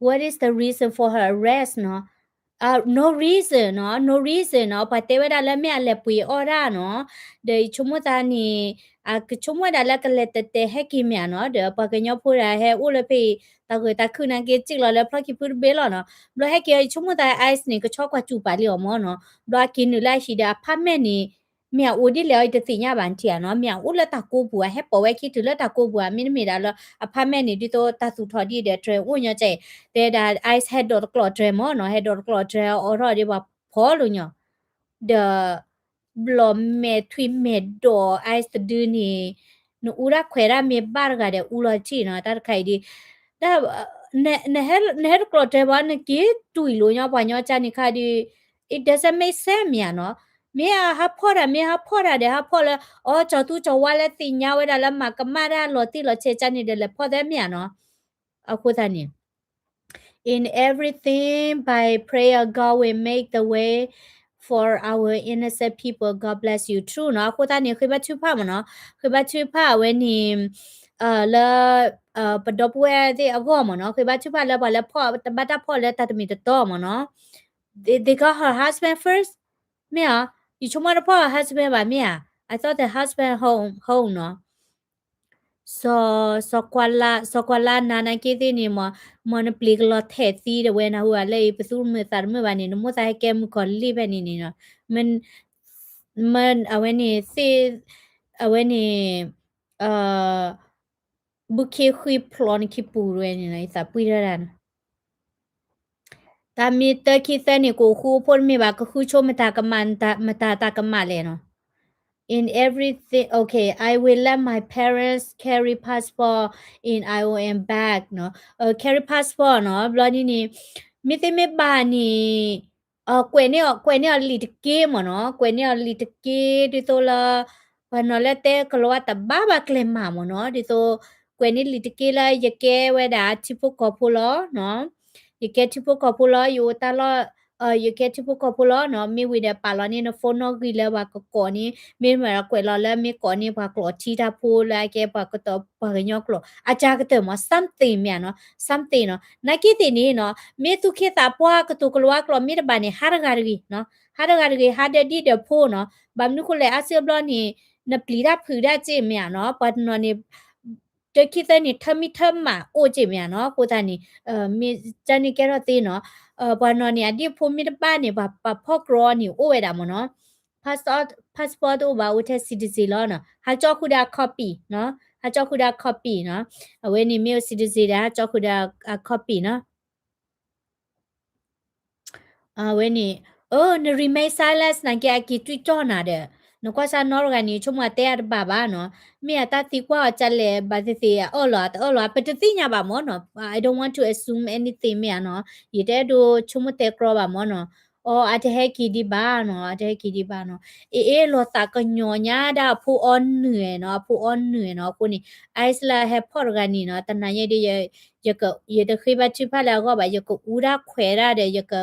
what is the reason for her arrest နီၤ, no reason နီၤ, no reason နီၤ, ပှၤတဲဝဲဒၣ်လၢမ့ၢ်အလဲၤပှ့ၤအီၣ်ဒၣ်နီၤ, ဒီးယဆိကမိၣ်သးန့ၣ်, အကဆိကမိၣ်ဒၣ်လၢကလဲၤတဲာ်တဲာ်ဟဲက့ၤမ့ၢ်ဧါနီၤ, ဒီးပှၤကညီဖိဒၣ်ဟဲအိၣ်လၢဖဲအံၤ တၢ်ဂၢၢ်တၢ်ခုၣ်နာ်က့ စံၣ်လီၤလၢဖျီၣ်ခံဖုတဘ့ၣ်လီၤနီၤ, ဘျီဟဲက့ၤအီၤ ယဆိကမိၣ်သး ICE န့ၣ် ကဆီကွၢ်စူၣ်ပာ်လံအီၤမၢ်နီၤ, ဘျီအက့ၤနုာ်လၢအဟံၣ်ဒီး apartment န့ၣ် မ့ၢ်အအိၣ်ဒ်လဲၣ်အီၤ ယတသ့ၣ်ညါဘၣ်နထံၣ်ဧါနီၤ, မ့ၢ်အအိၣ်လၢတၢ်ကိးပူၤဧါ, ဟဲပိာ်ဝဲခံတုၤလၢတၢ်ကိးပူၤဧါ, မ့တမ့ၢ်ဒၣ်လၢ apartment န့ၣ် ဒ်သိးတၢ်သူၣ်ထီၣ်ဒ်ဒီး တြဲၤအိၣ်ညီကဲအံၤ, တဲဒၣ် ICE ဟဲဒိးတကျီၢ်တြဲၤမၢ်နီၤ, ဟဲဒိးတကျီၢ်တြဲၤအိးထီၣ်ဒ်ပှၤဖီလိာ်ညီ, ဒီး ဘျီမဲာ်ထွံမဲာ်ဒိး ICE တဒုန့ၣ်, နအူဒၣ်ခွဲးဒၣ်မ့ၢ်ဘၣ်တဂၤဒီးအူလီၤတထံၣ်နီၤ, တၢ်တခါအံၤဒ်, နဟဲတကျီၢ်တြဲၤဘၣ် နက့ၤတွံၢ်လိာ်ညီပှၤညီကၢန့ၣ်ခါဒ်, it doesn't make sense မ့ၢ်ဧါနီၤ, မ့ၢ်အဟးဖီၣ်တၢ် မ့ၢ်ဟးဖီၣ်တၢ်ဒီးဟးဖီၣ်လၢ အီ ကၠီၤသူကၠီၤဝါလၢသ့ၣ်ညါဝဲဒၣ်လၢမၤကမၣ်တၢ်လီၤတံၢ်လီၤဆဲးကၢန့ၣ်ဒီးလဲၤဖီၣ်သ့မ့ၢ်ဧါနီၤ, အဃိသတးန့ၣ် In everything by prayer, God will make the way for our innocent people. God bless you. True နီၤ, အဃိသတးန့ၣ် ဃ့ဘါထုကဖၣ်မ့ၢ်နီၤ, ဃ့ဘါထုကဖၣ်အဝဲန့ၣ်, လၢ, ပဒီပုၢ်ဝဲၢ်သ့ၣ်အဂီၢ်မ့ၢ်နီၤ, ဃ့ဘါထုကဖၣ်လၢပှၤလၢဖီၣ်တဘၣ်တၢ်ဖီၣ်လၢတၢ်တမံၤတတီမ့ၢ်နီၤ, they, they got her husband first, မ့ၢ်ဧါ, ယဆိကမိၣ်တဖီၣ် husband ဘၣ်မ့ၢ်ဧါ, I thought the husband home, home နီၤ. စီၤ, စီၤကွၢ်လါ, စီၤကွၢ်လါနၤနာ်က့သ့ၣ်န့ၣ်, မ်နပျံၤကလီၤထဲးသံဒီးဝဲနၢ်ဟူဧါ, လၢအံၤပသူၣ်တမုာ်သးတမုာ်ဘၣ်န့ၣ် နမိၣ်သးဟဲကဲမုၣ်ကီၤလံၢ်ဖဲန့ၣ်န့ၣ်နီၤ, မ့ၢ်, မ့ၢ်အဝဲန့ၣ်သ့ၣ်, အဝဲန့ၣ်, ဘုခ့ဃံဖျိးနခံပူၤဝဲန့ၣ်နီၤ, ယသးပှံၢ်ထီၣ်ဒၣ်နီၤ. တၢ်မ့ၢ်တၢ်ခံသၢန့ၣ် ကအိၣ်ဃူအိၣ်ဖိးတမ့ၢ်ဘၣ်, ကဃုဆိမတၤကမၣ်, မတၤတၢ်ကမၣ်လဲၣ်နီၤ. In everything, okay, I will let my parents carry passport in I O M bag နီၤ. Carry passport နီၤ, ဘျီဒ်န့ၣ်, မ့ၢ်သ့မ့ၢ်ဘၣ်န့ၣ်, ကွဲးန့ၢ်အီၤ, ကွဲးန့ၢ်အီၤလံာ်တက့ၢ်မ့ၢ်နီၤ, ကွဲးန့ၢ်အီၤလံာ်တက့ၢ် ဒ်သိးလၢ ပှၤနီၤလၢတဲကလီၤဝါတဘၣ်ဘၣ်ကျဲမးမ့ၢ်နီၤ, ဒ်သိး ကွဲးန့ၢ်လံာ်တက့ၢ်လၢယကဲဝဲဒၣ်ထံဖိကီၢ်ဖိလီၤနီၤ, ယကဲထံဖိကီၢ်ဖိလီၤ, ယအိၣ်တၢ်လီၢ်, ယကဲထံဖိကီၢ်ဖိလီၤနီၤ, မ့ၢ်ဝံၤဒီးပာ်လီၤန့ၢ်န phone နီၣ်ဂံၢ်လၢပှၤကကိးန့ၢ်, မ့တမ့ၢ်ဒီးကွဲးလီၤလၢမ့ၢ်ကိးန့ၢ်ပှၤကျိာ်ထံတၢ်ဖိလၢအကဲပှၤကတီၤပှၤကညီကျိာ်, အကၢကတၢၢ်မ့ၢ် something မ့ၢ်ဧါနီၤ, something နီၤ, နာ်က့သ့ၣ်န့ၣ်နီၤ, မ့ၢ်သူၣ်က့သးပှၢ်ကတိၤကလီၤဝါကျိာ်မ့ၢ်တဘၣ်န့ၣ် ဟးတဂၤတဂ့ၤနီၤ, ဟးတဂၤတဂ့ၤ ဟးဒီးဒံၣ်ဒီးဖိနီၤ, ဘၣ်မနုၤဃိလဲၣ် အါစုအါဘျီန့ၣ် နပျံၤတၢ်ဖုးတၢ်စ့ၢ်မ့ၢ်ဧါနီၤ, ပှၤတနီၤန့ၣ် တၢ်ခံသၢန့ၣ် ထၢမံထၢမးအိၣ်စ့ၢ်မ့ၢ်ဧါနီၤ, အဃိသတးန့ၣ် မ့ၢ်ကန့ၣ်ကဲထီၣ်သ့နီၤ, ပှၤနီၤန့ၣ် အဒံၣ်ဖိမ့ၢ်တဘၣ်န့ၣ် ပှၤဖီၣ်ကြီန့ၣ်အိၣ်ဝဲဒၣ်မ့ၢ်နီၤ, passport, passport တအိၣ်ဘၣ် အိၣ်ထဲ citizen လီၤနီၤ, ဟးကၠီဃုာ်ဒီးအ copy နီၤ, ဟးကၠီဃုာ်ဒီးအ copy နီၤ, အဝဲန့ၣ်မ့ၢ်အိၣ် citizen ဒီးဟးကၠီဃုာ်ဒီးအ copy နီၤ. အဝဲန့ၣ်, အၢ န remain silence နာ်က့ အက့ၤတွံၢ်ကၠီၣ်နၤဒီး, နကွၢ်စၢ်နီတဂၤန့ၣ် ဆိကမိၣ်အတဲအတဘၣ်ဘၣ်နီၤ, မ့ၢ်အတၢ်သံကွၢ်အီၤကလဲၣ် ဘၣ်သ့ၣ်သ့ၣ် အအၢၣ်လီၤ အတအၢၣ်လီၤ ပတသ့ၣ်ညါဘၣ်မ့ၢ်နီၤ, I don't want to assume anything မ့ၢ်ဧါနီၤ, ယတအဲၣ်ဒိးဆိကမိၣ်တဲကြီဘၣ်မ့ၢ်နီၤ, အီ အတဟဲက့ၤဒံးဘၣ်နီၤ, အတဟဲက့ၤဒံးဘၣ်နီၤ, အ့ၣ် အ့ၣ် လီၤသးကညီၤညါဒၣ်အဖိအီနုၢ်နီၤ, အဖိအီနုၢ်နီၤ, အဃိန့ၣ် ICE လၢဟဲဖီၣ်တဂၤန့ၣ်နီၤ, တနၤညါဒီး ယတဃ့ဘါထုကဖၣ်လၢအဂီၢ်ဘၣ်, ယကအူဒၣ်ခွဲးဒၣ်ဒီး ယက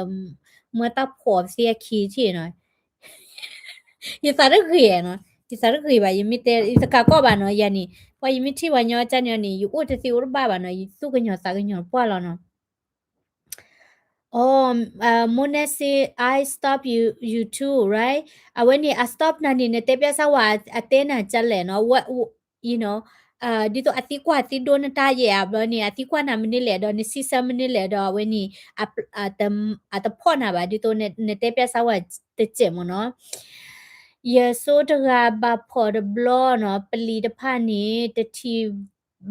မၢတၢ်ဖိးသ့အခံထံၣ်နီၤ, ယသးတဂ့ၤနီၤ, ယသးတဂ့ၤဘၣ်, ယမ့ၢ်တဲ ယသးကးကီးဘၣ်နီၤ, ယၤန့ၣ် ပှၤယမ့ၢ်ထံၣ်ပှၤညီကန့ၣ်န့ၣ် ယအိၣ်တသ့အိၣ်တဘၣ်ဘၣ်နီၤ, ယသူၣ်ကညီၤသးကညီၤပှၢ်လီၤနီၤ. အီ Mona say, I stop you, you too, right? အဝဲန့ၣ် I stop နၤန့ၣ် နတဲပျဲစၢ်ဝဲအတဲနၤကလဲၣ်နီၤ, ဒ်သိးအသံကွၢ်သံဒိနတၢ်ယဲၢ်ဧါဘျီန့ၣ် အသံကွၢ်နၤမနုၤလဲၣ်ဒီး နစံးဆၢမနုၤလဲၣ်ဒီး အဝဲန့ၣ် အတဖီၣ်နၤဘၣ် ဒ်သိးနတဲပျဲစၢ်ဝဲတစဲးမ့ၢ်နီၤ. ယဆိတဂၤဘၣ်ဖီၣ်တဘျီနီၤ ပလံၤတဖၣ်န့ၣ် တထံၣ်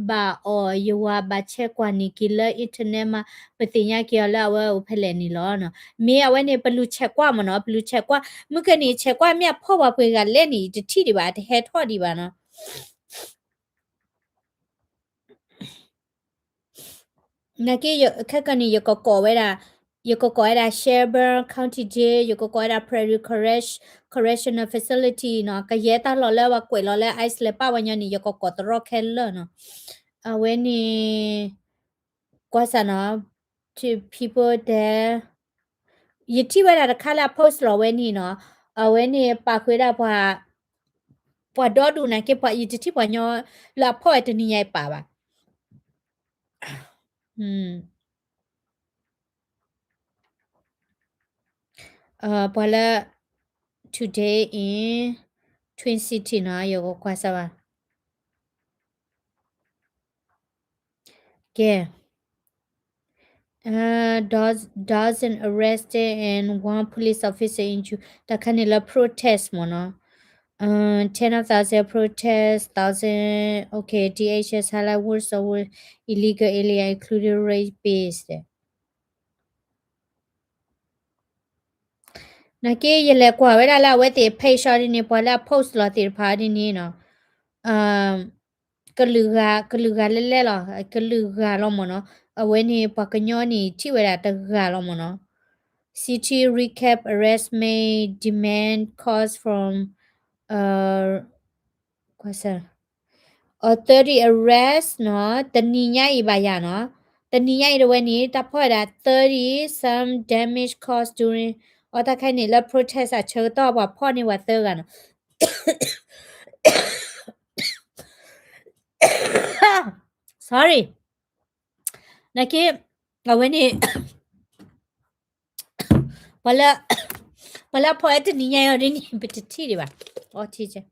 ဘၣ်အီၤ ယဝၤဘၣ်ဆဲးကွၢ်န့ၢ်က့ၤလၢ internet မး ပသ့ၣ်ညါက့ၤအီၤလၢအဝဲအိၣ်ဖဲလဲၣ်န့ၣ်လီၤ. မ့ၢ်အဝဲန့ၣ် ပလူၤဆဲးကွၢ်မ့ၢ်နီၤ ပလူၤဆဲးကွၢ် မုၢ်ကန့ၣ်ဆဲးကွၢ်မ့ၢ်အဖီၣ်ပှၤပှ့ၤဂၤလဲၣ်န့ၣ် ယတထံၣ်ဒံးဘၣ် တဟဲထီၣ်ဒံးဘၣ်နီၤ. နာ်က့ ခဲကနံၣ် ယကကိးဝဲဒၣ် ယကကိးဝဲဒၣ် Shelburne County Jail, ယကကိးဝဲဒၣ် Prairie Correc-, Correctional Facility နီၤ, ကယဲၢ်တၢ်လီၢ်လၢပှၤကွဲးလီၤလၢ ICE လဲၤပာ်ဝဲညီန့ၣ် ယကကိးတရီခဲလၢာ်နီၤ. အဝဲန့ၣ် ကွၢ်စၢ်နီၤ, to people there, ယထံၣ်ဝဲဒၣ်တခါလၢအ post လီၤဝဲန့ၣ်နီၤ, အဝဲန့ၣ်ပာ်ဃုာ်ဒၣ်ပှၤ, ပှၤဒီဒူၣ်နာ်က့ ပှၤ ယတထံၣ်ပှၤညီလၢအဖီၣ်ဝဲတနံၤညါအံၤပာ်ဘၣ်. ပှၤလၢ today in Twin City နီၤ, ယကကွၢ်စၢ်ဘၣ်. ကဲ, dozen arrested and one police officer injured တၢ်ခါန့ၣ်လၢ protest မ့ၢ်နီၤ, ten thousand protest, thousand, okay, D H S highlight words of illegal alien including rapists. နာ်က့ ယလဲၤကွၢ်ဝဲဒၣ်လၢအဝဲသ့ၣ် page အီၤဒ်န့ၣ် ပှၤလၢအ post လီၤသ့ၣ်တဖၣ်အီၤဒ်န့ၣ်နီၤ, ကလုာ်ဂၤ, ကလုာ်ဂၤလဲၢ်လဲၢ်လီၤ, ကလုာ်ဂၤလီၤမ့ၢ်နီၤ, အဝဲန့ၣ်ပှၤကညီန့ၣ်ထံၣ်ဝဲဒၣ်တဂၤလီၤမ့ၢ်နီၤ. City recap arrest may demand calls from, uh, thirty arrest နီၤ, တနံၤညါအံၤဘၣ်ယၤနီၤ, တနံၤညါအံၤတဝဲန့ၣ် တၢ်ဖီၣ်ဝဲဒၣ် thirty some damage caused during အတၢ်ခါန့ၣ်လၢ protest အဆၢကတီၢ်ပှၤဖီၣ်န့ၢ်ပှၤသၢဂၤနီၤ. Sorry. နာ်က့ အဝဲန့ၣ် ပှၤလၢ, ပှၤလၢအဖီၣ်ဝဲတနံၤညါအံၤဒ်န့ၣ် ပတထံၣ်ဒံးဘၣ်. အီထံကဲ,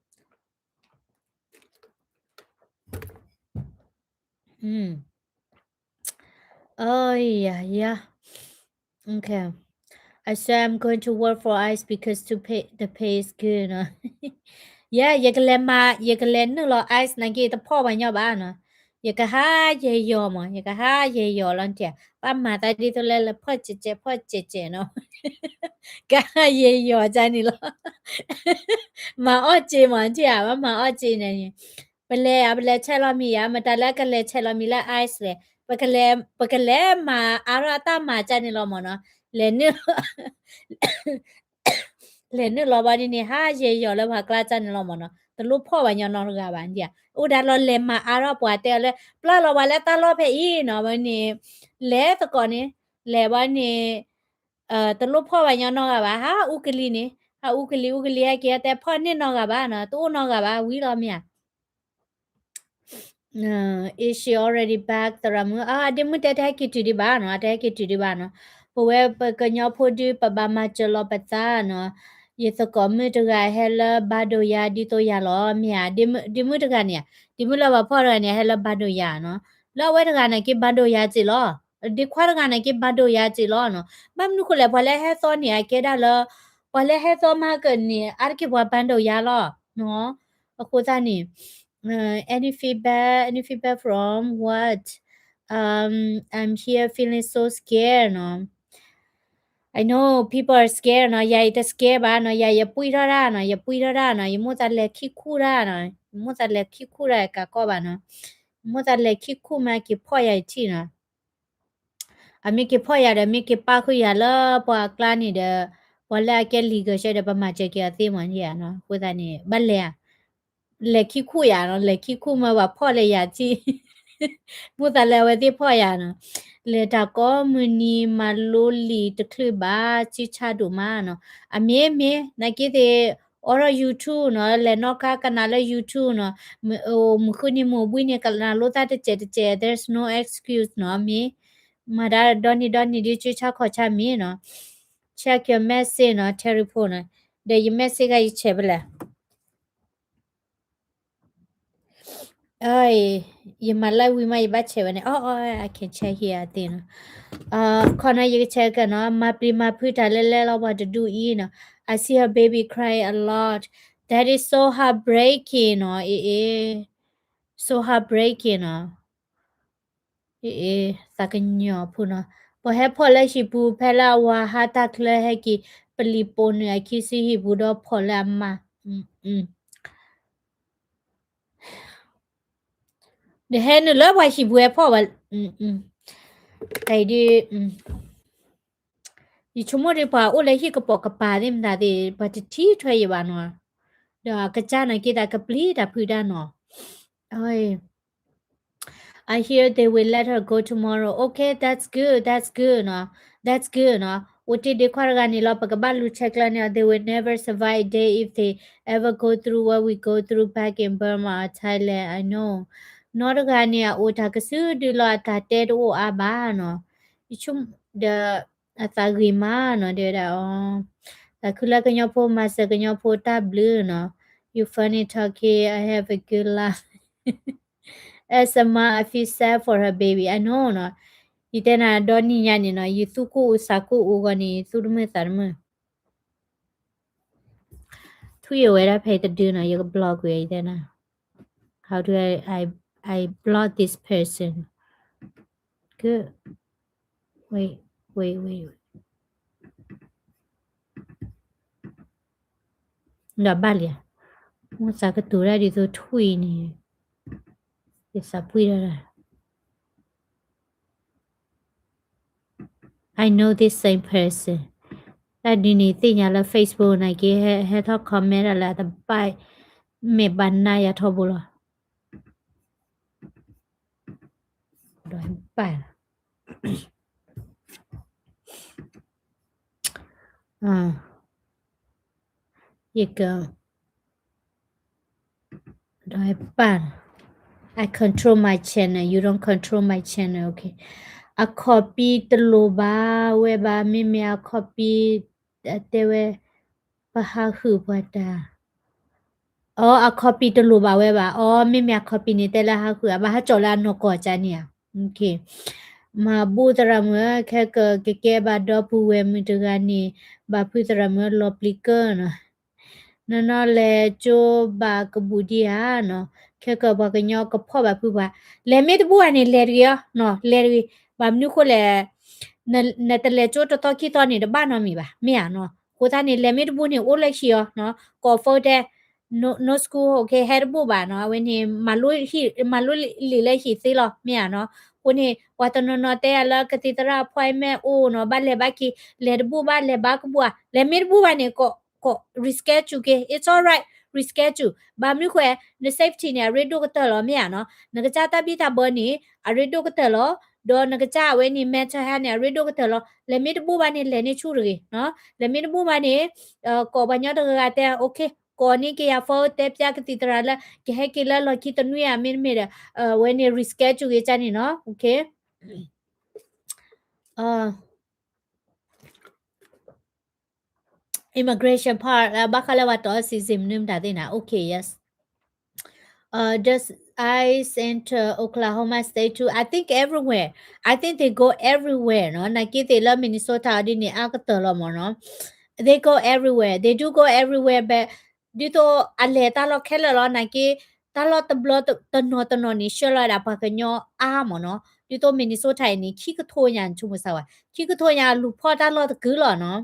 အီယၤယၤ, okay. I said I'm going to work for ICE because to pay, the pay is good နီၤ. Yeah, ယကလဲၤမၤ, ယကလဲၤနုာ်လီၤ ICE နာ်က့ တဖီၣ်ပှၤညီဘၣ်နီၤ. ယကဟးယဲၢ်ယီၤမး, ယကဟးယဲၢ်ယီၤလီၤတံၢ်, ဘၣ်မၤသးဒ်သိးလၢ လဲၤဖီၣ်စဲးစဲး ဖီၣ်စဲးစဲးနီၤ. ကဟးယဲၢ်ယီၤကန့ၣ်လီၤ. မၤအီၣ်စ့မးတံၢ်ဧါ, ဘၣ်မၤအီၣ်စ့န့ၣ်, ပလဲၤဧါ, ပလဲၤဆဲးလီၤမံၤဧါ, မတၤလၢကလဲၤဆဲးလီၤမံၤလၢ ICE လဲၣ်, ပကလဲၤ, ပကလဲၤမၤအါထီၣ်အတၢ်မၤကန့ၣ်လီၤမးနီၤ. လဲၤနုာ် လဲၤနုာ်လီၤဘၣ်ဒ်န့ၣ် ဟးယဲၢ်ယီၤလၢပှၤကျါကန့ၣ်လီၤမးနီၤ, တလိၣ်ဖီၣ်ပှၤညီနီတဂၤဘၣ်ဒံးဧါ. အိၣ်ဒၣ်လီၤ လဲၤမၤအါထီၣ်ပှၤတဲအီၤလၢ ပျၢ်လီၤပှၤလၢတၢ်လီၢ်ဖဲအံၤနီၤ, ဝဲန့ၣ် လဲၤသကိးန့ၣ်, လဲၤဘၣ်န့ၣ် တလိၣ်ဖီၣ်ပှၤညီနီတဂၤဘၣ်, ဟးအူကလံၤန့ၣ်, ဟးအူကလံၤ အူကလံၤ ဟဲက့ၤတဲဖီၣ်န့ၢ်နီတဂၤဘၣ်နီၤ, တအိၣ်နီတဂၤဘၣ်, ဝံၤလီၤမ့ၢ်ဧါ. Is she already back သရၣ်မုၣ်, အဒ့မုၣ်တဲတဟဲက့ၤတုၤဒံးဘၣ်နီၤ, တဟဲက့ၤတုၤဒံးဘၣ်နီၤ. ပဝဲပကညီဖိဒုး ပဘၣ်မၤစၢၤလီၤပသးနီၤ. ယသကိးမုၣ်တဂၤဟဲလၢဘၣ်ဒိယါဒ်သိးယၤလီၤ, မ့ၢ်ဧါ, ဒ့မုၣ်တဂၤန့ၣ်, ဒ့မုၣ်လၢပှၤဖီၣ်တဂၤန့ၣ် ဟဲလၢဘၣ်ဒိယါနီၤ. လၢအဝဲတဂၤန့ၣ်က့ၤဘၣ်ဒိယါစ့ၢ်လီၤ, ဒ့ခွါတဂၤန့ၣ်က့ၤဘၣ်ဒိယါစ့ၢ်လီၤနီၤ. ဘၣ်မနုၤဃိလဲၣ်, ပှၤလၢဟဲသီန့ၣ် အကဲဒၣ်လၢ, ပှၤလၢဟဲသီမၤကၢၢ်န့ၣ် အါတက့ၢ်ပှၤဘၣ်ဒိယါလီၤနီၤ. အဃိသတးန့ၣ် any feedback, any feedback from what? Um, I'm here feeling so scared နီၤ. I know people are scared နီၤ, ယၤယတ scare ဘၣ်နီၤ, ယၤယပှံၢ်ထီၣ်ဒၣ်နီၤ, ယပှံၢ်ထီၣ်ဒၣ်နီၤ, ယမိၣ်သးလဲၤခံခူၣ်ဒၣ်နီၤ, ယမိၣ်သးလဲၤခံခူၣ်ဒၣ်ကးကီၢ်ဘၣ်နီၤ, ယမိၣ်သးလဲၤခံခူၣ်မးက့ၤဖီၣ်ယၤယထံၣ်နီၤ. အမ့ၢ်က့ၤဖီၣ်ယၤဒီး မ့ၢ်က့ၤပာ်ဃုာ်ယၤလၢပှၤအကျါန့ၣ်ဒီး, ပှၤလၢအကဲ legal ဆၢဒီး ပမၤစၢၤက့ၤအီၤသ့မးန့ၣ်နီၤ, အဃိသတးန့ၣ် ဘၣ်လဲၤဧါ, လဲၤခံခူၣ်ယၤနီၤ, လဲၤခံခူၣ်မး ပှၤဖီၣ်လၢယၤထံၣ်, မိၣ်သးလၢအဝဲသ့ၣ်ဖီၣ်ယၤနီၤ, လဲၤတၢ်ကိးမုၢ်နံၤ မၤလိလံာ်တချုးဘၣ် စံးဆၣ်ဒိၣ်မးနီၤ, အမ့ၢ်မ့ၢ် နာ်က့သ့ၣ် အိးထီၣ် YouTube နီၤ, လဲၤနီၣ်ကါကနၣ်လၢ YouTube နီၤ, မုၢ်ဃုနံၤမုၢ်ဘှံးန့ၣ် ကနၣ်လိာ်သးတစဲးတစဲး, there's no excuse နီၤ, မ့ၢ် မၤတၢ်ဒီနံၤဒီနံၤဒ် ကၠိဆါခီၣ်ဆါမ့ၢ်နီၤ, check your message နီၤ, telephone နီၤ, ဒီးယ message ကယဆဲးဖဲလဲၣ်, ယမၤ live ဝံၤမး ယဘၣ်ဆဲးဝဲန့ၣ်, အီ အီ I can check here သ့ၣ်နီၤ, ခီနီၤ ယကဆဲးကနီၤ, မၤပျံၤမၤဖုးတၢ်လဲၣ်လဲၣ်လီၤ ပှၤတဒူၣ်အံၤနီၤ, I see her baby crying a lot, that is so heartbreaking နီၤ, အ့ အ့ so heartbreaking နီၤ. အ့ သးကညီၤဖိနီၤ, ပှၤဟဲဖီၣ်လၢဟံၣ်ပူၤ ဖဲလၢအဝၤဟးတၢ်ချၢဟဲက့ၤ ပလံၤပိာ်နုာ်အခံဆံဟံၣ်ပူၤဒီးဖီၣ်လၢအမါ, ဒီးဟဲနုာ်လၢပှၤဟံၣ်ပူၤဟဲဖီၣ်ဘၣ်, တၢ်အံၤဒ် I don't know, ယဆိကမိၣ်ဒ်ပှၤအိၣ်လၢဟံၣ်ကပိာ်ကပၤသ့ၣ်မတၤသ့ၣ် ပှၤတထံၣ်ထွဲယံၤဘၣ်နီၤ, ဒီးကစၢ်နာ်က့သးကပျံၤတၢ်ဖုးတၢ်နီၤ. I hear they will let her go tomorrow. Okay, that's good, that's good နီၤ, that's good နီၤ. အိၣ်တ့ၢ်ဒ့ခွါတဂၤန့ၣ်လီၤ ပကဘၣ်လူၤဆဲးကျၢန့ၣ် they will never survive a day if they ever go through what we go through back in Burma or Thailand, I know. နီတဂၤန့ၣ် အအိၣ်တၢ်ကစုဒုလီၤ အတၢ်တဲတအိၣ်အါဘၣ်နီၤ, ယဆိကမိၣ်ဒီး အသးဂ့ၤမးနီၤ တဲဝဲဒၣ်အီၤ, သးခုလၢကညီဖိ မၤစၢၤကညီဖိတၢ်ဘျုးနီၤ, you funny talking, I have a good laugh. As a mom, I feel sad for her baby, I know နီၤ. ယတဲနၤဒီနံၤညါန့ၣ်နီၤ ယသူၣ်ကိၢ်အူသးကိၢ်အူဂီၢ်န့ၣ် သူၣ်တမုာ်သးတမုာ် ထွံၣ်အဝဲဒၣ်ဖဲတဒုနီၤ ယက block ကွံာ် ယတဲနၤ, how do I, I, I block this person? Good. Wait, wait, wait. ဒီးဘၣ်လံ, မ့ၢ်သးကတိၤဒၣ်ဒ်သိးထွံၣ်န့ၣ်, ယသးပှံၢ်ဒၣ်ဒၣ် I know this same person. တၢ်ဒ်န့ၣ်သ့ၣ်ညါလၢ Facebook နာ်က့ ဟဲထီၣ် comment ဒၣ်လၢအတဘၣ်, မ့ၢ်ဘၣ်နၢ်ယၤထီဘိလီၤ. ဒီးဘၣ်လီၤ. ယက ဒီးပၢ်, I control my channel, you don't control my channel, okay. အခီၣ်ပံတလိၣ်ဘၣ်ဝဲဘၣ်, မ့မ့ၢ်အခီၣ်ပံ တဲဝဲ ပဟးဃုာ်ပှၤတၢ်, အီ အခီၣ်ပံတလိၣ်ဘၣ်ဝဲဘၣ်, အီ မ့မ့ၢ်အခီၣ်ပံန့ၣ် တဲလၢဟးဃုာ် အဘၣ်ဟးကၠီၣ်လၢအနီၢ်ကီၢ်ကန့ၣ်ဧါ. မၤဘူၣ်သရၣ်မုၣ် ခဲကကဲဘၣ်ဒီပုၢ်ဝဲၢ်မုၣ်တဂၤန့ၣ် ဘၣ်ဖုသရၣ်မုၣ်လီၤပျံၤကၢနီၤ. နီၢ်နီၢ်လဲၤကၠိဘၣ်ကဘူၣ်ဒံဧါနီၤ, ခဲကပှၤကညီကဖီၣ်ဘၣ်ဖုပှၤ, လဲၤမ့ၢ်တဘူၣ်ဧါန့ၣ် လဲၤတဂ့ၤအီၤနီၤ, လဲၤတဂ့ၤ, ဘၣ်မနုၤဃိလဲၣ်, နတလဲၤကၠိတသီခံသီန့ၣ် တဘၣ်နီတမံၤဘၣ် မ့ၢ်ဧါနီၤ. အဃိသတးန့ၣ် လဲၤမ့ၢ်တဘူၣ်န့ၣ် အိၣ်လၢဟံၣ်အီၤနီၤ, ကိး phone တဲ no school, okay, ဟဲတဘူၣ်ဘၣ်နီၤ, အဝဲန့ၣ် မၤလိလံာ်လၢဟံၣ်သ့လီၤ မ့ၢ်ဧါနီၤ. အဃိန့ၣ် ပှၤတနီၤနီၤတဲယၤလၢကသံၣ်သရၣ် appointment အိၣ်နီၤ, ဘၣ်လဲၤဘၣ်က့ၤ, လဲၤတဘူၣ်ဘၣ် လဲၤဘၣ်ကဘူၣ်ဧါ, လဲၤမ့ၢ်တဘူၣ်ဘၣ်န့ၣ် ကိး reschedule က့ၤ, it's alright, reschedule, ဘၣ်မနုၤဃိ န safety န့ၣ် အရ့ဒိၣ်ကတၢၢ်လီၤ မ့ၢ်ဧါနီၤ. နကစၢ်တၢ်ဘံၣ်တၢ်ဘၢန့ၣ် အရ့ဒိၣ်ကတၢၢ်လီၤ, ဒီးနကစၢ်အဝဲန့ၣ် mental health န့ၣ် အရ့ဒိၣ်ကတၢၢ်လီၤ. လဲၤမ့ၢ်တဘူၣ်ဘၣ်န့ၣ် လဲၤန့ၢ်ဆူၣ်တဂ့ၤနီၤ, လဲၤမ့ၢ်တဘူၣ်ဘၣ်န့ၣ် ကိးပှၤညီတဂၤဂၤတဲ okay, ကိးန့ၢ်က့ၤယၤ phone တဲပျၢ်ကသံၣ်သရၣ်လၢ ကဟဲက့ၤလၢလီၢ်ခံတနွံဧါ မ့တမ့ၢ်ဒီး အဝဲန့ၣ် reschedule က့ၤကန့ၣ်နီၤ, okay. Immigration part ဘၣ်ဃးလၢပှၤတီၢ် citizen မနုၤမတၤသ့ၣ်နၤ, okay, yes. Uh, does ICE enter Oklahoma State too? I think everywhere. I think they go everywhere နီၤ. နာ်က့သ့ၣ်လၢ Minnesota အီၤဒ်န့ၣ် အါကတၢၢ်လီၤမ့ၢ်နီၤ. They go everywhere. They do go everywhere, but ဒ်သိးအလဲၤတၢ်လီၢ်ခဲလၢာ်လီၤ နာ်က့ တၢ်လီၢ်တဘျီတနီၤတနီၤန့ၣ် ဆှၢလီၤဝဲဒၣ်ပှၤကညီအါမ့ၢ်နီၤ. ဒ်သိး Minnesota အံၤန့ၣ် ခံကထိညါ ဆိကမိၣ်စၢ်ဝဲ, ခံကထိညါ လူၤဖီၣ်တၢ်လီၢ်တကုာ်လီၤနီၤ.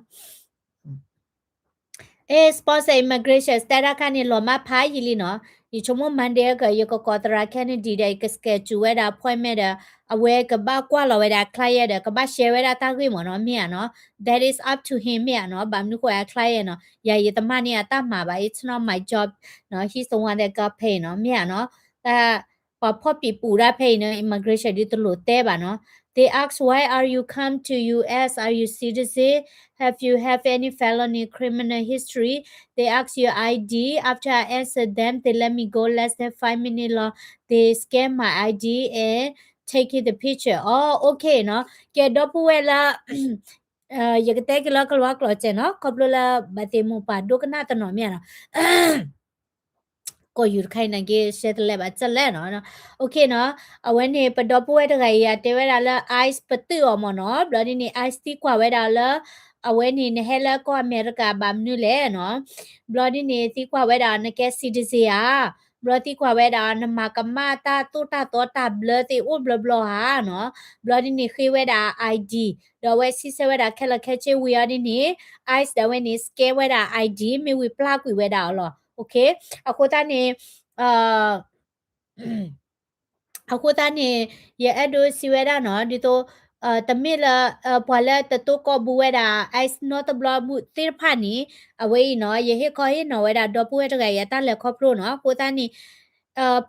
အဲ sponsor immigration status ခါန့ၣ် လီၤမၢ်ဖးယံာ်လံနီၤ. ယဆိကမိၣ် Monday က ယကကိးသရၣ် Kennedy ဒီး ယက schedule ဝဲဒၣ် appointment ဒီး အဝဲကဘၣ်ကွၢ်လီၤဝဲဒၣ် client ဒီး ကဘၣ် share ဝဲဒၣ်တၢ်ဂ့ၢ်မ့ၢ်နီၤ, မ့ၢ်ဧါနီၤ. That is up to him မ့ၢ်ဧါနီၤ. ဘၣ်မနုၤဃိ အ client နီၤ, ယၤယတမၤန့ၢ်အတၢ်မၤဘၣ်, it's not my job နီၤ, he's the one that got paid နီၤ, မ့ၢ်ဧါနီၤ. တၢ် ပှၤဖီၣ်ပံးပူၤဒၣ်ဖဲအံၤန့ၣ် immigration ဒ်တလိၣ်တဲဘၣ်နီၤ. They ask, why are you come to U S? Are you citizen? Have you have any felony criminal history? They ask your I D. After I answer them, they let me go less than five minutes လီၤ. They scan my I D and taking the picture. Oh, okay နီၤ. ကဲ ဒီပုၢ်ဝဲၢ်လၢ ယကတဲက့ၤလၢကလံးကျိာ်စဲးနီၤ, ခီဖျိလၢဘၣ်သ့ၣ်မိၢ်ပၢ်ဒိကနၣ်တနီၤ မ့ၢ်ဧါနီၤ. ကီၢ်ယူၤတခါအံၤနာ်က့ ရှဲတလဲဘၣ် ကလဲၣ်နီၤ. Okay နီၤ, အဝဲန့ၣ် ပဒီပုၢ်ဝဲၢ်တဂၤအံၤ အတဲဝဲဒၣ်လၢ ICE ပတုာ်အီၤမ့ၢ်နီၤ. ဘျီဒ်န့ၣ် ICE သံကွၢ်ဝဲဒၣ်လၢ အဝဲန့ၣ် နဟဲလၢကီၢ်အမဲရကၤဘၣ်မနုၤလဲၣ်နီၤ. ဘျီဒ်န့ၣ် သံကွၢ်ဝဲဒၣ် နကဲ citizen ဧါ. ဘျီသံကွၢ်ဝဲဒၣ် နမၤကမၣ်တၢ်သိၣ်တၢ်သီတၢ်ဘျၢသ့ၣ်အိၣ်ဘျီဘျီဧါနီၤ. ဘျီဒ်န့ၣ် ဃ့ဝဲဒၣ် I D ဒီးအဝဲစံးဆၢဝဲဒၣ်ခဲလၢာ်ခဲဆ့ဝံၤအီၤဒ်န့ၣ် ICE ဒီးအဝဲန့ၣ် scan ဝဲဒၣ် I D မ့ၢ်ဝံၤပျၢ်ကွံာ်ဝဲဒၣ်အီၤလီၤ. Okay, အဃိသတးန့ၣ် အဃိသတးန့ၣ် ယအဲၣ်ဒိးစံးဝဲဒၣ်နီၤ ဒ်သိး တမ့ၢ်လၢ ပှၤလၢတတိၢ်ကီၢ်ဘူးဝဲဒၣ် ICE နီတဘျီဘူးသ့ၣ်တဖၣ်န့ၣ် အဝဲအံၤနီၤ ယဟ့ၣ်ခီဟ့ၣ်နီၤဝဲဒၣ်ဒီပုၢ်ဝဲၢ်တဂၤအံၤအတၢ်လဲၤခီဖျိနီၤ အဃိသတးန့ၣ်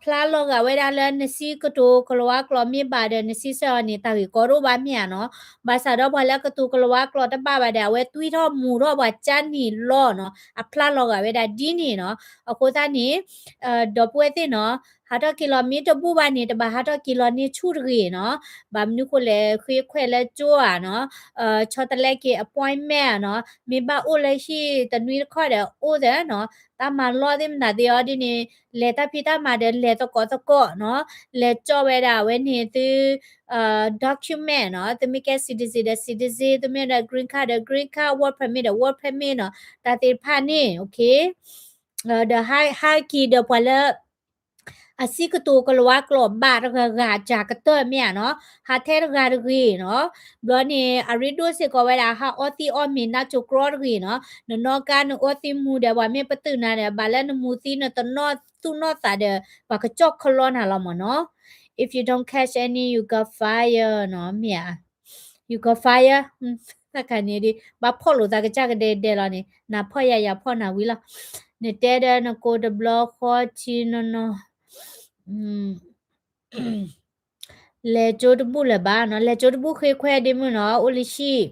ဖျါလီၤဂာ်ဝဲဒၣ်လၢနစံးကတိၤကလၤဝါကျိာ်မ့ၢ်ဘၣ်ဒီး နစံးဆၢအီၤန့ၣ် တၢ်ဂ့ၢ်ကီဒိၣ်ဘၣ်မ့ၢ်ဧါနီၤ. ဘၣ်ဆၣ်ဒီးပှၤလၢကတိၤကလၤဝါကျိာ်တဘၣ်ဘၣ်ဒီး အဝဲတွံၢ်ထီၣ်မူၤထီၣ်ပှၤကၢ်နံၣ်လီၤနီၤ အဖျါလီၤဂာ်ဝဲဒၣ်ဒ်န့ၣ်နီၤ. အဃိသတးန့ၣ် ဒီပုၢ်ဝဲၢ်သ့ၣ်နီၤ ဟးထီၣ်က့ၤလီၤမ့ၢ်တဘူၣ်ဘၣ်န့ၣ် တဘၣ်ဟးထီၣ်က့ၤလီၤန့ၢ်ဆူၣ်တဂ့ၤနီၤ. ဘၣ်မနုၤဃိလဲၣ် ဃ့ခွဲးလၢကၠိဧါနီၤ ဆီတလဲက့ၤ appointment နီၤ မ့ၢ်ဘၣ်အိၣ်လၢဟံၣ်တနွံတခီဒီးအိၣ်သ့နီၤ. တၢ်မၤလီၢ်သ့ၣ်မတၤသ့အီၤဒ်န့ၣ် လဲၤတၢ်ဖံးတၢ်မၤဒီးလဲၤသကိးသကိးနီၤ. လဲၤကၠီဝဲဒၣ်ဝဲန့ၣ်သု document နီၤ. သုမ့ၢ်ကဲ citizen ဒီး citizen သုမ့ၢ်ဒီး green card ဒီး green card work permit ဒီး work permit နီၤ. တၢ်သ့ၣ်တဖၣ်န့ၣ် okay ဒီးဟဲက့ၤဒီးပှၤလၢ အစံးကတိၤကလၤဝါကျိာ်ဘၣ်တဂၤဂၤ ကၢ်ကတၢၢ်မ့ၢ်ဧါနီၤ ဟးထဲတဂၤတဂ့ၤနီၤ. ဘျီန့ၣ် အရ့ဒိၣ်စ့ၢ်ကီးဝဲဒၣ် ဟးအီသံးအီမ့ၤနါစိၤကြီတဂ့ၤနီၤ. နနီၢ်ကါနအီသံးမူၤဒီး ပှၤမ့ၢ်ပတုာ်နၤဒီး ဘၣ်လၢနမူၤသံးနတနီၣ်သူၣ်နီၣ်သးဒီး ပှၤကကၠီၣ်ခလီနၤလီၤမ့ၢ်နီၤ. If you don't catch any, you got fire နီၤ မ့ၢ်ဧါ you got fire သးခါန့ၣ်ဒ် ဘၣ်ဖီၣ်လိာ်သးကစၢ်ကဒဲကဒဲလီၤန့ၣ် နဖီၣ်ယၤယၤဖီၣ်နၤဝံၤလီၤ. နတဲဒီးနကိးတဘျီဃီထံနီၤနီၤ လဲၤကၠိတဘူၣ်လၢၤဘၣ်နီၤ လဲၤကၠိတဘူၣ်ဃ့ခွဲးဒ့မုၣ်နီၤ အိၣ်လၢဟံၣ်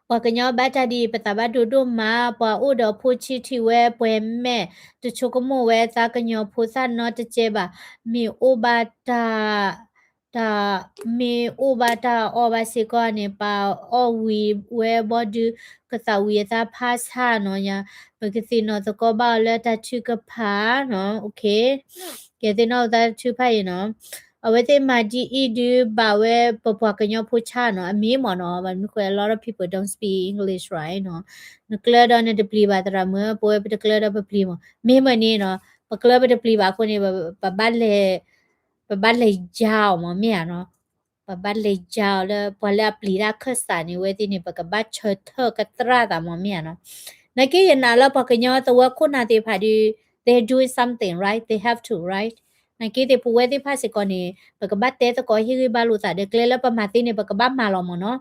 ပှၤကညီဘၣ်တၢ်ဒ်အံၤ ပသးဘၣ်ဒိဒိၣ်မး ပှၤအိၣ်ဒီးဖိဆံးထံၣ်ဝဲပှဲၤမဲာ် တဆိကမိၣ်ဝဲသးကညီၤဖိသၣ်နီတကဲဘၣ် မ့ၢ်အိၣ်ဘၣ်တၢ် တၢ် မ့ၢ်အိၣ်ဘၣ်တၢ်အီၣ်ဘၣ်စ့ၢ်ကီးန့ၣ် ပာ်အီၣ်ဝံၤဝဲဘီဒု ကသးဝံၤအသးဖးဆါနီၤ ပကသ့ၣ်နီၣ်သကိးဘၣ်အီၤလၢတၢ်ထုကဖၣ်နီၤ okay ကဲသ့ၣ်နီၣ်အသးထုကဖၣ်အံၤနီၤ အဝဲသ့ၣ်မၤဒ်အံၤဒုးဘၣ်ဝဲပပှၤကညီဖိဆါနီၤ အမ့ၢ်မ့ၢ်နီၤ ဘၣ်မနုၤဃိ a lot of people don't speak English right နီၤ နကျၢၤဒီးနတပျံၤဘၣ်သရၣ်မုၣ် ပဝဲပတကျၢၤဒီးပပျံၤမး မ့ၢ်မ့ၢ်န့ၣ်နီၤ ပကျၢၤပတပျံၤဘၣ်အဃိန့ၣ် ပဘၣ်လဲၤ ပဘၣ်လဲၤယါအီၤမးမ့ၢ်ဧါနီၤ ပဘၣ်လဲၤယါအီၤလၢ ပှၤလၢအပျံၤတၢ်ခၢၣ်စးန့ၣ် ဝဲသ့ၣ်န့ၣ် ပကဘၣ်ဆၢထၢၣ်ကသရၣ်သးမးမ့ၢ်ဧါနီၤ နာ်က့ယနာ်လၢပှၤကညီသဝီခိၣ်နၢ်သ့ၣ်တဖၣ်ဒီး they're doing something right, they have to right နာ်က့သ့ၣ်ပဝဲသ့ၣ်တဖၣ်စ့ၢ်ကီးန့ၣ် ပကဘၣ်တဲသကိးဟ့ၣ်ဂံၢ်ဘါလိာ်သးဒီးကျဲလၢပမၤသ့န့ၣ် ပကဘၣ်မၤလီၤမးနီၤ